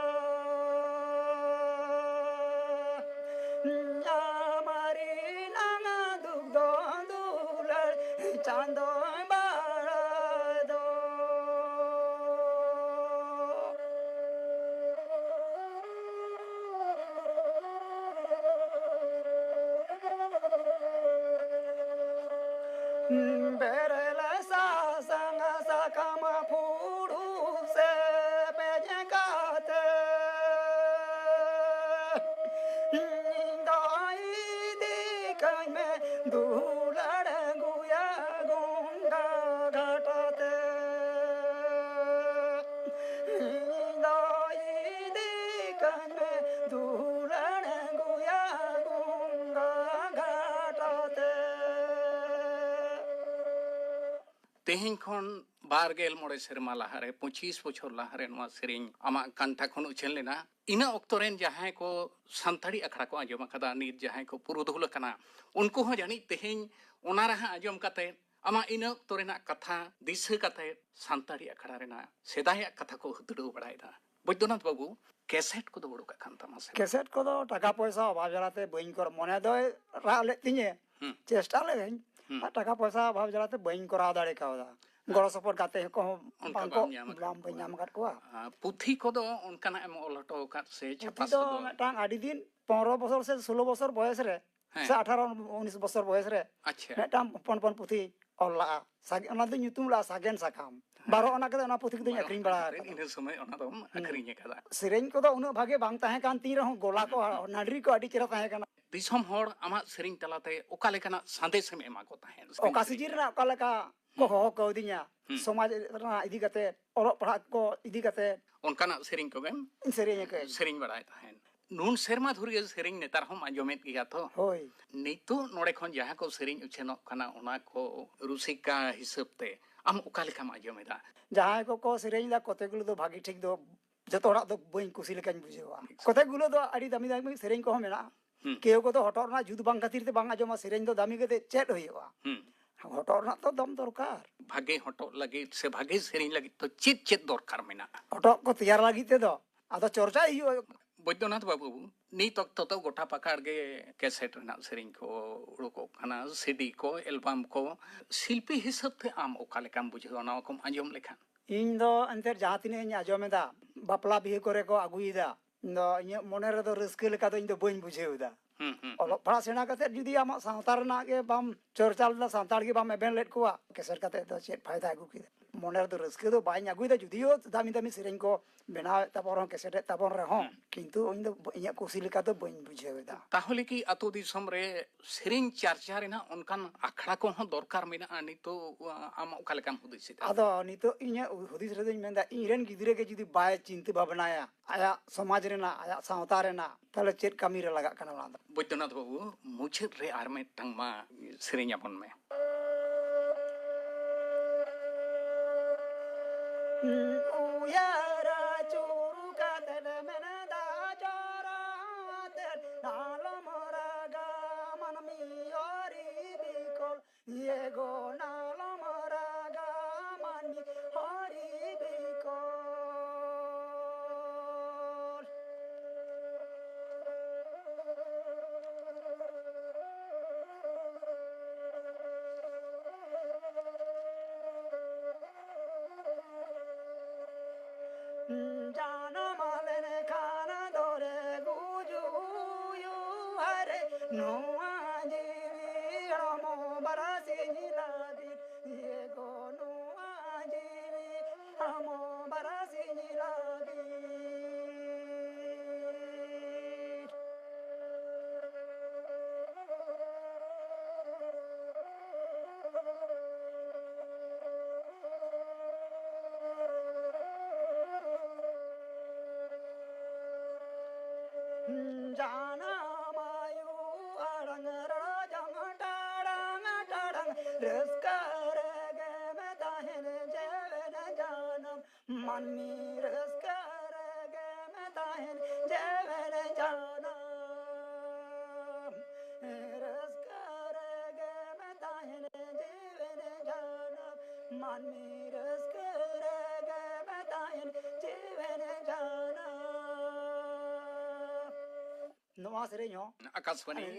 ᱧᱟᱢᱟᱨᱤ ᱱᱟᱝ ᱫᱩ ᱫᱚ ᱫᱩᱞᱟᱹᱲ ᱪᱟᱸᱫᱚᱭ ᱵᱟᱲᱟᱭ ᱫᱚ᱾ ᱵᱮᱨᱮᱞ ᱥᱟᱥᱟᱝ ᱥᱟᱠᱟᱢ ᱯᱷᱩᱲᱩᱜ ᱥᱮᱯᱮᱧ ᱠᱟᱛᱮ, ᱤᱧ ᱫᱚ ᱤᱫᱤ ᱠᱟᱹᱧ ᱢᱮ ᱫᱩᱞᱟᱹᱲ ᱜᱩᱭᱟ ᱜᱚᱝᱜᱟ ᱜᱷᱟᱴ ᱛᱮ᱾ ᱤᱧ ᱫᱚ ᱤᱫᱤ ᱠᱟᱹᱧ ᱢᱮ ᱫᱩᱞᱟᱹᱲ ᱜᱩᱭᱟ ᱜᱚᱝᱜᱟ ᱜᱷᱟᱴ ᱛᱮ᱾ ᱛᱮᱦᱮᱧ ᱠᱷᱚᱱ ᱵᱟᱨ ᱜᱮᱞ ᱢᱚᱬᱮ ᱥᱮᱨᱢᱟ ᱞᱟᱦᱟᱨᱮ, ᱯᱚᱸᱪᱤᱥ ᱵᱚᱪᱷᱚᱨ ᱞᱟᱦᱟᱨᱮ ᱱᱚᱣᱟ ᱥᱮᱨᱮᱧ ᱟᱢᱟᱜ ᱠᱟᱱᱴᱷᱟ ᱠᱷᱚᱱ ᱩᱪᱷᱟᱹᱱ ᱞᱮᱱᱟ᱾ ᱤᱱᱟᱹ ᱚᱠᱛᱚ ᱨᱮᱱ ᱡᱟᱦᱟᱸᱭ ᱠᱚ ᱥᱟᱱᱛᱟᱲᱤ ᱟᱠᱷᱲᱟ ᱠᱚ ᱟᱸᱡᱚᱢ ᱟᱠᱟᱫᱟ, ᱱᱤᱛ ᱡᱟᱦᱟᱸᱭ ᱠᱚ ᱯᱩᱨᱩᱫᱷᱩᱞ ᱟᱠᱟᱱᱟ, ᱩᱱᱠᱩ ᱦᱚᱸ ᱡᱟᱹᱱᱤᱡ ᱛᱮᱦᱮᱧ ᱚᱱᱟ ᱨᱟᱦᱟ ᱟᱸᱡᱚᱢ ᱠᱟᱛᱮ, ᱟᱢᱟᱜ ᱤᱱᱟᱹ ᱚᱠᱛᱚ ᱨᱮᱱᱟᱜ ᱠᱟᱛᱷᱟ ᱫᱤᱥᱟᱹ ᱠᱟᱛᱮ, ᱥᱟᱱᱛᱟᱲᱤ ᱟᱠᱷᱲᱟ ᱨᱮᱱᱟᱜ ᱥᱮᱫᱟᱭᱟᱜ ᱠᱟᱛᱷᱟ ᱠᱚ ᱦᱟᱹᱛᱲᱟᱹᱣ ᱵᱟᱲᱟᱭᱮᱫᱟ᱾ ᱵᱳᱭᱫᱚᱱᱟᱛᱷ ᱵᱟᱹᱵᱩ, ᱠᱮᱥᱮᱴ ᱠᱚᱫᱚ ᱩᱰᱩᱠ ᱟᱠᱟᱱ ᱛᱟᱢᱟ ᱥᱮ ᱵᱟᱝ? ᱠᱮᱥᱮᱴ ᱠᱚᱫᱚ ᱴᱟᱠᱟ ᱯᱚᱭᱥᱟ ᱚᱵᱷᱟᱵ ᱡᱟᱞᱟᱛᱮ ᱵᱟᱹᱧ ᱠᱚᱨ-, ᱢᱚᱱᱮ ᱫᱚᱭ ᱨᱟᱜ ᱞᱮᱫ ᱛᱤᱧᱟᱹ, ᱦᱩᱸ᱾ ᱪᱮᱥᱴᱟ ᱞᱮᱫᱟᱹᱧ, ᱦᱩᱸ᱾ ᱟᱨ ᱴᱟᱠᱟ ᱯᱚᱭᱥᱟ ᱚᱵᱷᱟᱵ ᱡᱟᱞᱟᱛᱮ ᱵᱟᱹᱧ ᱠᱚᱨᱟᱣ ᱫᱟᱲᱮ ᱠᱟᱣᱫᱟ᱾ ᱜᱚᱲᱚ ᱥᱚᱯᱚᱦᱚᱫ ᱜᱟᱛᱮ ᱠᱚᱦᱚᱸ ᱚᱱᱠᱟ ᱵᱟᱝ ᱠᱚ, ᱵᱟᱢ ᱧᱟᱢ ᱟᱠᱟᱫ ᱵᱟᱝ, ᱵᱟᱹᱧ ᱠᱚᱣᱟ᱾ ᱧᱟᱢ ᱟᱠᱟᱫ ᱠᱚᱣᱟ᱾ ᱟᱨ ᱯᱩᱛᱷᱤ ᱠᱚᱫᱚ ᱚᱱᱠᱟᱱᱟᱜ ᱮᱢ ᱚᱞ ᱦᱚᱴᱚ ᱟᱠᱟᱫ ᱥᱮ ᱯᱩᱛᱷᱤ ᱪᱷᱟᱯᱟ ᱫᱚ ᱥᱚᱫᱚᱨ? ᱢᱤᱫᱴᱟᱝ ᱟᱹᱰᱤ ᱫᱤᱱ, ᱯᱚᱱᱨᱚ ᱵᱚᱪᱷᱚᱨ ᱥᱮ ᱥᱳᱞᱳ ᱵᱚᱪᱷᱚᱨ ᱵᱚᱭᱮᱥ ᱨᱮ, ᱦᱮᱸ᱾ ᱥᱮ ᱟᱴᱷᱟᱨᱚ ᱩᱱᱤᱥ ᱵᱚᱪᱷᱚᱨ ᱵᱚᱭᱮᱥ ᱨᱮ, ᱟᱪᱪᱷᱟ᱾ ᱢᱤᱫᱴᱟᱝ ᱦᱚᱯᱚᱱ ᱦᱚᱯᱚᱱ ᱯᱩᱛᱷᱤ ᱚᱞ ᱞᱟᱜᱼᱟ᱾ ᱥᱟᱜᱮ-, ᱚᱱᱟ ᱫᱚ ᱧᱩᱛᱩᱢ ᱞᱟᱜᱼᱟ ᱥᱟᱜᱮᱱ ᱥᱟᱠᱟᱢ᱾ ᱦᱮᱸ᱾ ᱵᱟᱨᱚ ᱟᱱᱟ ᱠᱟᱛᱮ ᱚᱱᱟ ᱯᱩᱛᱷᱤ ᱠᱚᱫᱚᱧ ᱵᱟᱨᱚ ᱟᱹᱠᱷᱨᱤᱧ ᱵᱟᱲᱟ ᱟᱱᱟ ᱠᱟᱛᱮ ᱟᱠᱟᱫᱟ᱾ ᱤᱱᱟᱹ ᱥᱚᱢᱚᱭ ᱚᱱᱟ ᱫᱚᱢ ᱦᱩᱸ᱾ ᱟᱹᱠᱷᱨᱤᱧ ᱟᱠᱟᱫᱟ᱾ ᱥᱮᱨᱮᱧ ᱠᱚᱫᱚ ᱩᱱᱟᱹᱜ ᱵᱷᱟᱜᱮ ᱵᱟᱝ ᱛᱟᱦᱮᱸ ᱠᱟᱱ ᱛᱤᱧ ᱨᱮᱦᱚᱸ, ᱜᱚᱞᱟ ᱠᱚ ᱱᱟᱹᱰᱨᱤ ᱠᱚ ᱟᱹᱰᱤ ᱪᱮᱦᱨᱟ ᱛᱟᱦᱮᱸ ᱠᱟᱱᱟ᱾ ᱫᱤᱥᱚᱢ ᱦᱚᱲ ᱟᱢᱟᱜ ᱥᱮᱨᱮᱧ ᱛᱟᱞᱟᱛᱮ ᱚᱠᱟ ᱞᱮᱠᱟᱱᱟᱜ ᱥᱟᱸᱫᱮᱥ ᱮᱢ ᱮᱢᱟ ᱠᱚ ᱛᱟᱦᱮᱸᱫ? ᱚᱠᱟ ᱥᱤᱡᱤᱱ ᱨᱮᱱᱟᱜ ᱚᱠᱟ ᱞᱮᱠᱟ ᱠᱚ ᱦᱩᱸ᱾ ᱦᱚᱦᱚ ᱠᱟᱣᱫᱤᱧᱟ, ᱦᱩᱸ᱾ ᱥᱚᱢᱟᱡᱽ ᱨᱮᱱᱟᱜ ᱤᱫᱤ ᱠᱟᱛᱮ, ᱚᱞᱚᱜ ᱯᱟᱲᱦᱟᱜ ᱠᱚ ᱤᱫᱤ ᱠᱟᱛᱮ ᱚᱱᱠᱟᱱᱟᱜ ᱥᱮᱨᱮᱧ ᱠᱚᱜᱮᱢ ᱥᱮᱨᱮᱧ ᱟᱠᱟᱫᱟᱹᱧ᱾ ᱥᱮᱨᱮᱧ ᱵᱟᱲᱟᱭ ᱛᱟᱦᱮᱸᱫ᱾ ᱱᱩᱱ ᱥᱮᱨᱢᱟ ᱫᱷᱩᱨᱤᱭᱟᱹ ᱥᱮᱨᱮᱧ ᱱᱮᱛᱟᱨ ᱦᱚᱸᱢ ᱟᱸᱡᱚᱢᱮᱫ ᱜᱮᱭᱟ ᱛᱚ? ᱦᱳᱭ᱾ ᱱᱤᱛᱚᱜ ᱱᱚᱰᱮ ᱠᱷᱚᱱ ᱡᱟᱦᱟᱸ ᱠᱚ ᱥᱮᱨᱮᱧ ᱩᱪᱷᱟᱹᱱᱚᱜ ᱠᱟᱱᱟ, ᱚᱱᱟ ᱠᱚ ᱨᱩᱥᱤᱠᱟ ᱦᱤᱥᱟᱹᱵ ᱛᱮ ᱟᱢ ᱚᱠᱟ ᱞᱮᱠᱟᱢ ᱟᱸᱡᱚᱢᱮᱫᱟ? ᱡᱟᱦᱟᱸᱭ ᱠᱚᱠᱚ ᱥᱮᱨᱮᱧ ᱮᱫᱟ, ᱠᱚᱛᱮ ᱜᱩᱞᱳ ᱫᱚ ᱵᱷᱟᱜᱤ ᱴᱷᱤᱠ ᱫᱚ ᱡᱚᱛᱚ ᱦᱚᱲᱟᱜ ᱫᱚ ᱵᱟᱹᱧ ᱠᱩᱥᱤ ᱞᱮᱠᱟᱧ ᱵᱩᱡᱷᱟᱹᱣᱟ᱾ ᱠᱚᱛᱮ ᱜᱩᱞᱳ ᱫᱚ ᱟᱹᱰᱤ ᱫᱟᱢᱤ ᱫᱟᱢᱤ ᱥᱮᱨᱮᱧ ᱠᱚᱦᱚᱸ ᱢᱮᱱᱟᱜᱼᱟ᱾ ᱦᱩᱸ᱾ ᱠᱮᱣ ᱠᱚᱫᱚ ᱦᱚᱴᱚᱜ ᱨᱮᱱᱟᱜ ᱡᱩᱛ ᱵᱟᱝ ᱠᱷᱟᱹᱛᱤᱨ ᱛᱮ ᱵᱟᱝ ᱟᱸᱡᱚᱢᱟ, ᱥᱮᱨᱮᱧ ᱫᱚ ᱫᱟᱢᱤ ᱠᱟᱛᱮ ᱪᱮᱫ ᱦᱩᱭᱩᱜᱼᱟ? ᱦᱩᱸ᱾ ᱦᱚᱴᱚᱜ ᱨᱮᱱᱟᱜ ᱛᱚ ᱫᱟᱢ ᱫᱚᱨᱠᱟᱨ᱾ ᱵᱷᱟᱜᱮ ᱦᱚᱴᱚᱜ ᱞᱟᱹᱜᱤᱫ ᱥᱮ ᱵᱷᱟᱜᱮ ᱥᱮᱨᱮᱧ ᱞᱟᱹᱜᱤᱫ ᱛᱚ ᱪᱮᱫ ᱪᱮᱫ ᱫᱚᱨᱠᱟᱨ ᱢᱮᱱᱟᱜᱼᱟ? ᱦᱚᱴᱚᱜ ᱠᱚ ᱛᱮᱭᱟᱨ ᱞᱟᱹᱜᱤᱫ ᱛᱮᱫᱚ ᱟᱫᱚ ᱪᱚᱨᱪᱟᱭ ᱦᱩᱭᱩᱜᱼᱟ᱾ ᱵᱳᱭᱫᱚᱱᱟᱛᱷ ᱵᱟᱹᱵᱩ, ᱱᱤᱛ ᱚᱠᱛᱚ ᱫᱚ ᱜᱚᱴᱟ ᱯᱟᱠᱟᱲ ᱜᱮ ᱠᱮᱥᱮᱴ ᱨᱮᱱᱟᱜ ᱥᱮᱨᱮᱧ ᱠᱚ ᱩᱰᱩᱠᱚᱜ ᱠᱟᱱᱟ, ᱥᱤᱰᱤ ᱠᱚ, ᱮᱞᱵᱟᱢ ᱠᱚ᱾ ᱥᱤᱞᱯᱤ ᱦᱤᱥᱟᱹᱵ ᱛᱮ ᱟᱢ ᱚᱠᱟ ᱞᱮᱠᱟᱢ ᱵᱩᱡᱷᱟᱹᱣᱟ ᱱᱚᱣᱟ ᱠᱚᱢ ᱟᱸᱡᱚᱢ ᱞᱮᱠᱷᱟᱱ? ᱤᱧ ᱫᱚ ᱮᱱᱛᱮᱫ ᱡᱟᱦᱟᱸ ᱛᱤᱱᱟᱹᱜ ᱤᱧ ᱟᱸᱡᱚᱢ ᱮᱫᱟ, ᱵᱟᱯᱞᱟ ᱵᱤᱦᱟᱹ ᱠᱚᱨᱮ ᱠᱚ ᱟᱹᱜᱩᱭᱮᱫᱟ, ᱤᱧ ᱫᱚ ᱤᱧᱟᱹᱜ ᱢᱚᱱᱮ ᱨᱮᱫᱚ ᱨᱟᱹᱥᱠᱟᱹ ᱞᱮᱠᱟ ᱫᱚ ᱤᱧ ᱫᱚ ᱵᱟᱹᱧ ᱵᱩᱡᱷᱟᱹᱣ ᱮᱫᱟ᱾ ᱦᱩᱸ, ᱦᱩᱸ, ᱦᱩᱸ᱾ ᱚᱞᱚᱜ ᱯᱟᱲᱦᱟᱜ ᱥᱮᱬᱟ ᱠᱟᱛᱮᱫ ᱡᱩᱫᱤ ᱟᱢᱟᱜ ᱥᱟᱶᱛᱟ ᱨᱮᱱᱟᱜ ᱜᱮ ᱵᱟᱢ ᱪᱚᱨᱪᱟ ᱞᱮᱫᱟ, ᱥᱟᱱᱛᱟᱲ ᱜᱮ ᱵᱟᱢ ᱮᱵᱷᱮᱱ ᱞᱮᱫ ᱠᱚᱣᱟ, ᱠᱮᱥᱮᱴ ᱠᱟᱛᱮᱫ ᱫᱚ ᱪᱮᱫ ᱯᱷᱟᱭᱫᱟ ᱟᱹᱜᱩ ᱠᱮᱫᱟ? ᱢᱚᱱᱮ ᱨᱮᱫᱚ ᱨᱟᱹᱥᱠᱟᱹ ᱫᱚ ᱵᱟᱹᱧ ᱟᱹᱜᱩᱭᱮᱫᱟ, ᱡᱩᱫᱤᱭᱳ ᱫᱟᱹᱢᱤ ᱫᱟᱹᱢᱤ ᱥᱮᱨᱮᱧ ᱠᱚ ᱵᱮᱱᱟᱣᱮᱫ ᱛᱟᱵᱚᱱ ᱨᱮᱦᱚᱸ, ᱠᱮᱥᱮᱴᱮᱫ ᱛᱟᱵᱚᱱ ᱨᱮᱦᱚᱸ, ᱦᱩᱸ᱾ ᱠᱤᱱᱛᱩ ᱤᱧ ᱫᱚ ᱤᱧᱟᱹᱜ ᱠᱩᱥᱤ ᱞᱮᱠᱟ ᱫᱚ ᱵᱟᱹᱧ ᱵᱩᱡᱷᱟᱹᱣ ᱮᱫᱟ᱾ ᱛᱟᱦᱚᱞᱮ ᱠᱤ ᱟᱛᱳ ᱫᱤᱥᱚᱢ ᱨᱮ ᱥᱮᱨᱮᱧ ᱪᱟᱨᱪᱟ ᱨᱮᱱᱟᱜ ᱚᱱᱠᱟᱱ ᱟᱠᱷᱲᱟ ᱠᱚᱦᱚᱸ ᱫᱚᱨᱠᱟᱨ ᱢᱮᱱᱟᱜᱼᱟ? ᱱᱤᱛᱚᱜ ᱟᱢ ᱚᱠᱟ ᱞᱮᱠᱟᱢ ᱦᱩᱫᱤᱥ ᱮᱫᱟ? ᱟᱫᱚ ᱱᱤᱛᱚᱜ ᱤᱧᱟᱹᱜ ᱦᱩᱫᱤᱥ ᱨᱮᱫᱚᱧ ᱢᱮᱱᱫᱟ, ᱤᱧ ᱨᱮᱱ ᱜᱤᱫᱽᱨᱟᱹ ᱜᱮ ᱡᱩᱫᱤ ᱵᱟᱭ ᱪᱤᱱᱛᱟᱹ ᱵᱷᱟᱵᱽᱱᱟᱭᱟ ᱟᱭᱟᱜ ᱥᱚᱢᱟᱡᱽ ᱨᱮᱱᱟᱜ, ᱟᱭᱟᱜ ᱥᱟᱶᱛᱟ ᱨᱮᱱᱟᱜ, ᱛᱟᱦᱚᱞᱮ ᱪᱮᱫ ᱠᱟᱹᱢᱤ ᱨᱮ ᱞᱟᱜᱟᱜ ᱠᱟᱱᱟ ᱚᱱᱟ ᱫᱚ? ᱵᱳᱭᱫᱚᱱᱟᱛᱷ ᱵᱟᱹᱵᱩ, ᱢᱩᱪᱟᱹᱫ ᱨᱮ ᱟᱨ ᱢᱤᱫᱴᱟᱝ ᱢᱟ ᱥᱮᱨᱮᱧ ᱟᱵᱚᱱ ᱢᱮ᱾ ᱩᱭᱦᱟᱹᱨ ᱟᱹᱪᱩᱨ ᱠᱟᱛᱮᱫ ᱢᱮᱱᱫᱟ ᱡᱚᱨᱟ ᱟᱛᱮᱫ ᱟᱞᱚᱢ ᱨᱟᱜᱟ ᱢᱟᱹᱱᱢᱤ ᱦᱚᱨᱤ ᱵᱤᱠᱚᱞ᱾ ᱤᱭᱟᱹ ᱜᱚᱱᱟᱞᱚᱢ ᱨᱟᱜᱟ ᱢᱟᱹᱱᱢᱤ ᱦᱚᱨᱤ ᱵᱤᱠᱚᱞ᱾ ᱡᱟᱱᱟᱢ ᱞᱮᱱᱠᱷᱟᱱ ᱫᱚᱨᱮ ᱜᱩᱡᱩᱜ ᱦᱟᱨᱮ, ᱱᱚᱣᱟ ᱡᱤᱣᱤ ᱦᱚᱲᱢᱚ ᱵᱟᱨᱟᱥᱤᱧ ᱞᱟᱹᱜᱤᱫ, ᱤᱭᱟᱹ ᱜᱚ ᱱᱚᱣᱟ ᱡᱤᱣᱤ ᱦᱚᱲᱢᱚ ᱵᱟᱨᱟᱥᱤᱧ ᱞᱟᱹᱜᱤᱫ᱾ ᱡᱟᱱᱟᱢ ᱟᱭᱳ ᱟᱲᱟᱝ ᱨᱟᱲᱟ ᱡᱚᱝ ᱴᱟᱲᱟᱝ ᱴᱟᱲᱟᱝ, ᱨᱟᱹᱥᱠᱟᱹ ᱨᱮᱜᱮᱢ ᱛᱟᱦᱮᱱ ᱡᱮᱣᱮᱫ ᱡᱟᱱᱟᱢ᱾ ᱢᱟᱹᱱᱢᱤ ᱨᱟᱹᱥᱠᱟᱹ ᱨᱮᱜᱮᱢ ᱛᱟᱦᱮᱱ ᱡᱮᱣᱮᱫ ᱡᱟᱱᱟᱢ᱾ ᱨᱟᱹᱥᱠᱟᱹ ᱨᱮᱜᱮᱢ ᱛᱟᱦᱮᱱ ᱡᱮᱣᱮᱫ ᱡᱟᱱᱟᱢ᱾ ᱢᱟᱹᱱᱢᱤ ᱨᱟᱹᱥᱠᱟᱹ ᱨᱮᱜᱮᱢ ᱛᱟᱦᱮᱱ ᱡᱮᱣᱮᱫ ᱡᱟᱱᱟᱢ᱾ ᱱᱚᱣᱟ ᱥᱮᱨᱮᱧ ᱦᱚᱸ ᱟᱠᱟᱥᱵᱟᱱᱤ ᱟᱨ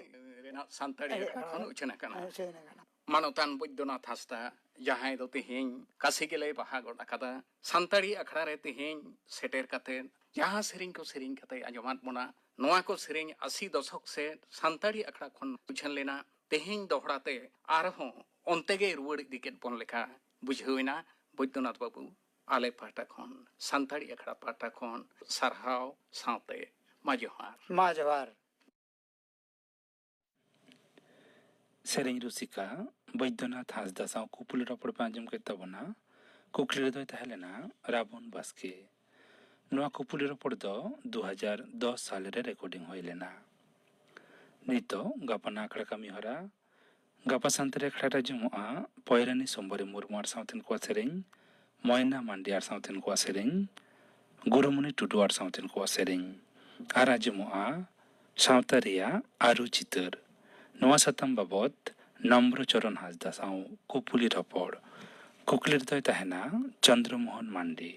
ᱨᱮᱱᱟᱜ ᱥᱟᱱᱛᱟᱲᱤ ᱟᱠᱷᱲᱟ ᱠᱷᱚᱱ ᱩᱪᱷᱟᱹᱱ ᱟᱠᱟᱱᱟ᱾ ᱩᱪᱷᱟᱹᱱ ᱟᱠᱟᱱᱟ᱾ ᱢᱟᱱᱚᱛᱟᱱ ᱵᱳᱭᱫᱚᱱᱟᱛᱷ ᱦᱟᱸᱥᱫᱟ, ᱡᱟᱦᱟᱸᱭ ᱫᱚ ᱛᱮᱦᱮᱧ ᱠᱟᱥᱤ ᱜᱮᱞᱮ ᱵᱟᱦᱟ ᱜᱚᱫ ᱟᱠᱟᱫᱟ, ᱥᱟᱱᱛᱟᱲᱤ ᱟᱠᱷᱲᱟ ᱨᱮ ᱛᱮᱦᱮᱧ ᱥᱮᱴᱮᱨ ᱠᱟᱛᱮ ᱡᱟᱦᱟᱸ ᱥᱮᱨᱮᱧ ᱠᱚ ᱥᱮᱨᱮᱧ ᱠᱟᱛᱮ ᱟᱸᱡᱚᱢᱟᱫ ᱵᱚᱱᱟ, ᱱᱚᱣᱟ ᱠᱚ ᱥᱮᱨᱮᱧ ᱟᱥᱤ ᱫᱚᱥᱚᱠ ᱥᱮ ᱥᱟᱱᱛᱟᱲᱤ ᱟᱠᱷᱲᱟ ᱠᱷᱚᱱ ᱩᱪᱷᱟᱹᱱ ᱞᱮᱱᱟ᱾ ᱛᱮᱦᱮᱧ ᱫᱚᱦᱲᱟ ᱛᱮ ᱟᱨᱦᱚᱸ ᱚᱱᱛᱮ ᱜᱮ ᱨᱩᱣᱟᱹᱲ ᱤᱫᱤ ᱠᱮᱫ ᱵᱚᱱ ᱞᱮᱠᱟ ᱵᱩᱡᱷᱟᱹᱣ ᱮᱱᱟ᱾ ᱵᱳᱭᱫᱚᱱᱟᱛᱷ ᱵᱟᱹᱵᱩ, ᱟᱞᱮ ᱯᱟᱦᱴᱟ ᱠᱷᱚᱱ, ᱥᱟᱱᱛᱟᱲᱤ ᱟᱠᱷᱲᱟ ᱯᱟᱦᱴᱟ ᱠᱷᱚᱱ ᱥᱟᱨᱦᱟᱣ ᱥᱟᱶᱛᱮ ᱢᱟ ᱡᱚᱦᱟᱨ᱾ ᱢᱟ ᱡᱚᱦᱟᱨ᱾ ᱥᱮᱨᱮᱧ ᱨᱩᱥᱤᱠᱟ ᱵᱳᱭᱫᱚᱱᱟᱛᱷ ᱦᱟᱸᱥᱫᱟ ᱥᱟᱶ ᱠᱩᱯᱩᱞᱤ ᱨᱚᱯᱚᱲ ᱯᱮ ᱟᱸᱡᱚᱢ ᱠᱮᱫ ᱛᱟᱵᱚᱱᱟ᱾ ᱠᱩᱠᱞᱤ ᱨᱮᱫᱚᱭ ᱛᱟᱦᱮᱸ ᱞᱮᱱᱟ ᱨᱟᱵᱚᱱ ᱵᱟᱥᱠᱮ᱾ ᱱᱚᱣᱟ ᱠᱩᱯᱩᱞᱤ ᱨᱚᱯᱚᱲ ᱫᱚ ᱫᱩ ᱦᱟᱡᱟᱨ ᱫᱚᱥ ᱥᱟᱞ ᱨᱮ ᱨᱮᱠᱚᱨᱰᱤᱝ ᱦᱩᱭ ᱞᱮᱱᱟ᱾ ᱱᱤᱛᱚᱜ ᱜᱟᱯᱟᱱ ᱟᱠᱷᱲᱟ ᱠᱟᱹᱢᱤ ᱦᱚᱨᱟ᱾ ᱜᱟᱯᱟ ᱥᱟᱱᱛᱟᱲᱤ ᱟᱠᱷᱲᱟ ᱨᱮ ᱟᱸᱡᱚᱢᱚᱜᱼᱟ ᱯᱚᱭᱨᱟᱱᱤ ᱥᱳᱢᱵᱟᱨᱤ ᱢᱩᱨᱢᱩ ᱟᱨ ᱥᱟᱶᱛᱮᱱ ᱠᱚᱣᱟᱜ ᱥᱮᱨᱮᱧ, ᱢᱚᱭᱱᱟ ᱢᱟᱱᱰᱤ ᱟᱨ ᱥᱟᱶᱛᱮᱱ ᱠᱚᱣᱟᱜ ᱥᱮᱨᱮᱧ, ᱜᱩᱨᱩᱢᱩᱱᱤ ᱴᱩᱰᱩ ᱟᱨ ᱥᱟᱶᱛᱮᱱ ᱠᱚᱣᱟᱜ ᱥᱮᱨᱮᱧ, ᱟᱨ ᱟᱸᱡᱚᱢᱚᱜᱼᱟ ᱥᱟᱶᱛᱟ ᱨᱮᱭᱟᱜ ᱟᱹᱨᱩ ᱪᱤᱛᱟᱹᱨ᱾ ᱱᱚᱣᱟ ᱥᱟᱛᱟᱢ ᱵᱟᱵᱚᱛ ᱱᱚᱢᱵᱨᱚ ᱪᱚᱨᱚᱱ ᱦᱟᱸᱥᱫᱟ ᱥᱟᱶ ᱠᱩᱯᱩᱞᱤ ᱨᱚᱯᱚᱲ᱾ ᱠᱩᱠᱞᱤ ᱨᱮᱫᱚᱭ ᱛᱟᱦᱮᱱᱟ ᱪᱚᱱᱫᱨᱚ ᱢᱳᱦᱚᱱ ᱢᱟᱱᱰᱤ᱾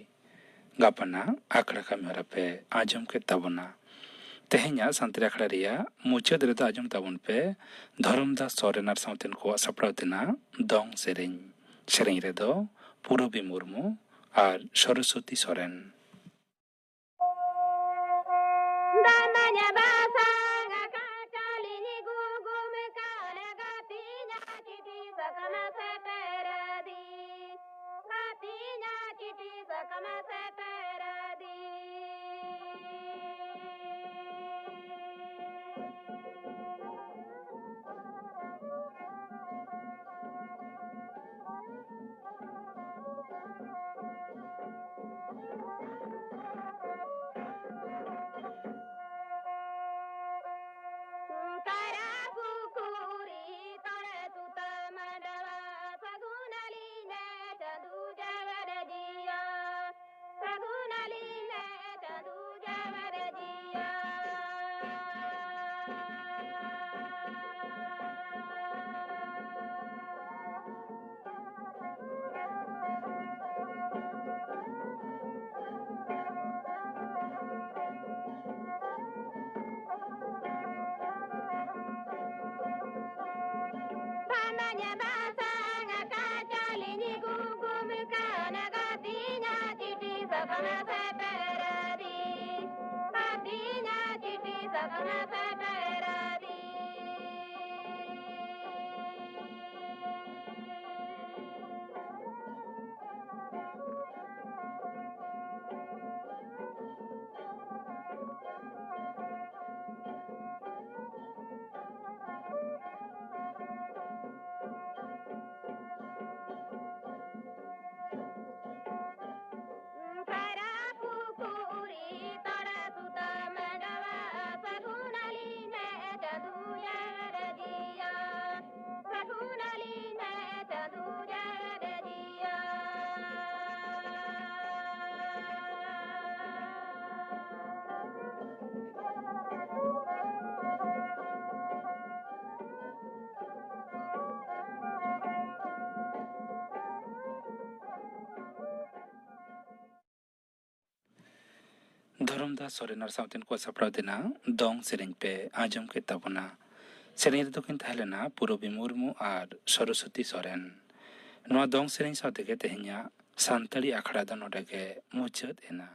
ᱜᱟᱯᱟᱱᱟᱜ ᱟᱠᱷᱲᱟ ᱠᱟᱹᱢᱤ ᱦᱚᱨᱟ ᱯᱮ ᱟᱸᱡᱚᱢ ᱠᱮᱫ ᱛᱟᱵᱚᱱᱟ᱾ ᱛᱮᱦᱮᱧᱟᱜ ᱥᱟᱱᱛᱟᱲᱤ ᱟᱠᱷᱲᱟ ᱨᱮᱭᱟᱜ ᱢᱩᱪᱟᱹᱫ ᱨᱮᱫᱚ ᱟᱸᱡᱚᱢ ᱛᱟᱵᱚᱱ ᱯᱮ ᱫᱷᱚᱨᱚᱢᱫᱟᱥ ᱥᱚᱨᱮᱱ ᱟᱨ ᱥᱟᱶᱛᱮᱱ ᱠᱚᱣᱟᱜ ᱥᱟᱯᱲᱟᱣ ᱛᱮᱱᱟᱜ ᱫᱚᱝ ᱥᱮᱨᱮᱧ᱾ ᱥᱮᱨᱮᱧ ᱨᱮᱫᱚ ᱯᱩᱨᱚᱵᱤ ᱢᱩᱨᱢᱩ ᱟᱨ ᱥᱚᱨᱚᱥᱚᱛᱤ ᱥᱚᱨᱮᱱ᱾ ᱠᱟᱨᱟ ᱯᱩᱠᱷᱩᱨᱤ ᱛᱚᱲᱮ ᱥᱩᱛᱟᱹᱢ ᱰᱟᱣᱟ, ᱥᱟᱹᱜᱩᱱ ᱟᱹᱞᱤᱧ ᱢᱮ ᱪᱟᱸᱫᱩ ᱡᱟᱣᱟᱨ ᱡᱤᱭᱟ, ᱥᱟᱹᱜᱩᱱ ᱟᱹᱞᱤᱧ ᱢᱮ ᱪᱟᱸᱫᱩ ᱡᱟᱣᱟᱨ ᱡᱤᱭᱟ᱾ ᱵᱟᱢᱟᱧ ᱵᱟᱥᱟᱝ ᱟᱠᱟᱫ ᱪᱟᱹᱞᱤᱧ ᱜᱩᱢᱜᱩᱢ ᱠᱟᱱᱟ, ᱜᱟᱹᱛᱤᱧᱟ ᱪᱤᱴᱷᱤ ᱥᱟᱠᱟᱢ ᱥᱮᱴᱮᱨᱟᱫᱤᱧ, ᱜᱟᱹᱛᱤᱧᱟ ᱪᱤᱴᱷᱤ ᱥᱟᱠᱟᱢ ᱥᱮᱴᱮᱨᱟᱫᱤᱧ᱾ ᱠᱟᱨᱟ ᱯᱩᱠᱷᱩᱨᱤ ᱛᱚᱲᱟ ᱥᱩᱛᱟᱹᱢ ᱰᱟᱣᱟ, ᱥᱟᱹᱜᱩᱱ ᱟᱹᱞᱤᱧ ᱢᱮ ᱪᱟᱸᱫᱩ ᱡᱟᱣᱟᱨ ᱡᱤᱭᱟ, ᱥᱟᱹᱜᱩᱱ ᱟᱹᱞᱤᱧ ᱢᱮ ᱪᱟᱸᱫᱩ ᱡᱟᱣᱟᱨ ᱡᱤᱭᱟ᱾ ᱫᱷᱚᱨᱚᱢᱫᱟᱥ ᱥᱚᱨᱮᱱ ᱟᱨ ᱥᱟᱶᱛᱮᱱ ᱠᱚᱣᱟᱜ ᱥᱟᱯᱲᱟᱣ ᱛᱮᱱᱟᱜ ᱫᱚᱝ ᱥᱮᱨᱮᱧ ᱯᱮ ᱟᱸᱡᱚᱢ ᱠᱮᱫ ᱛᱟᱵᱚᱱᱟ᱾ ᱥᱮᱨᱮᱧ ᱨᱮᱫᱚ ᱠᱤᱱ ᱛᱟᱦᱮᱸ ᱞᱮᱱᱟ ᱯᱩᱨᱚᱵᱤ ᱢᱩᱨᱢᱩ ᱟᱨ ᱥᱚᱨᱚᱥᱚᱛᱤ ᱥᱚᱨᱮᱱ᱾ ᱱᱚᱣᱟ ᱫᱚᱝ ᱥᱮᱨᱮᱧ ᱥᱟᱶ ᱛᱮᱜᱮ ᱛᱮᱦᱮᱧᱟᱜ ᱥᱟᱱᱛᱟᱲᱤ ᱟᱠᱷᱲᱟ ᱫᱚ ᱱᱚᱰᱮ ᱜᱮ ᱢᱩᱪᱟᱹᱫ ᱮᱱᱟ᱾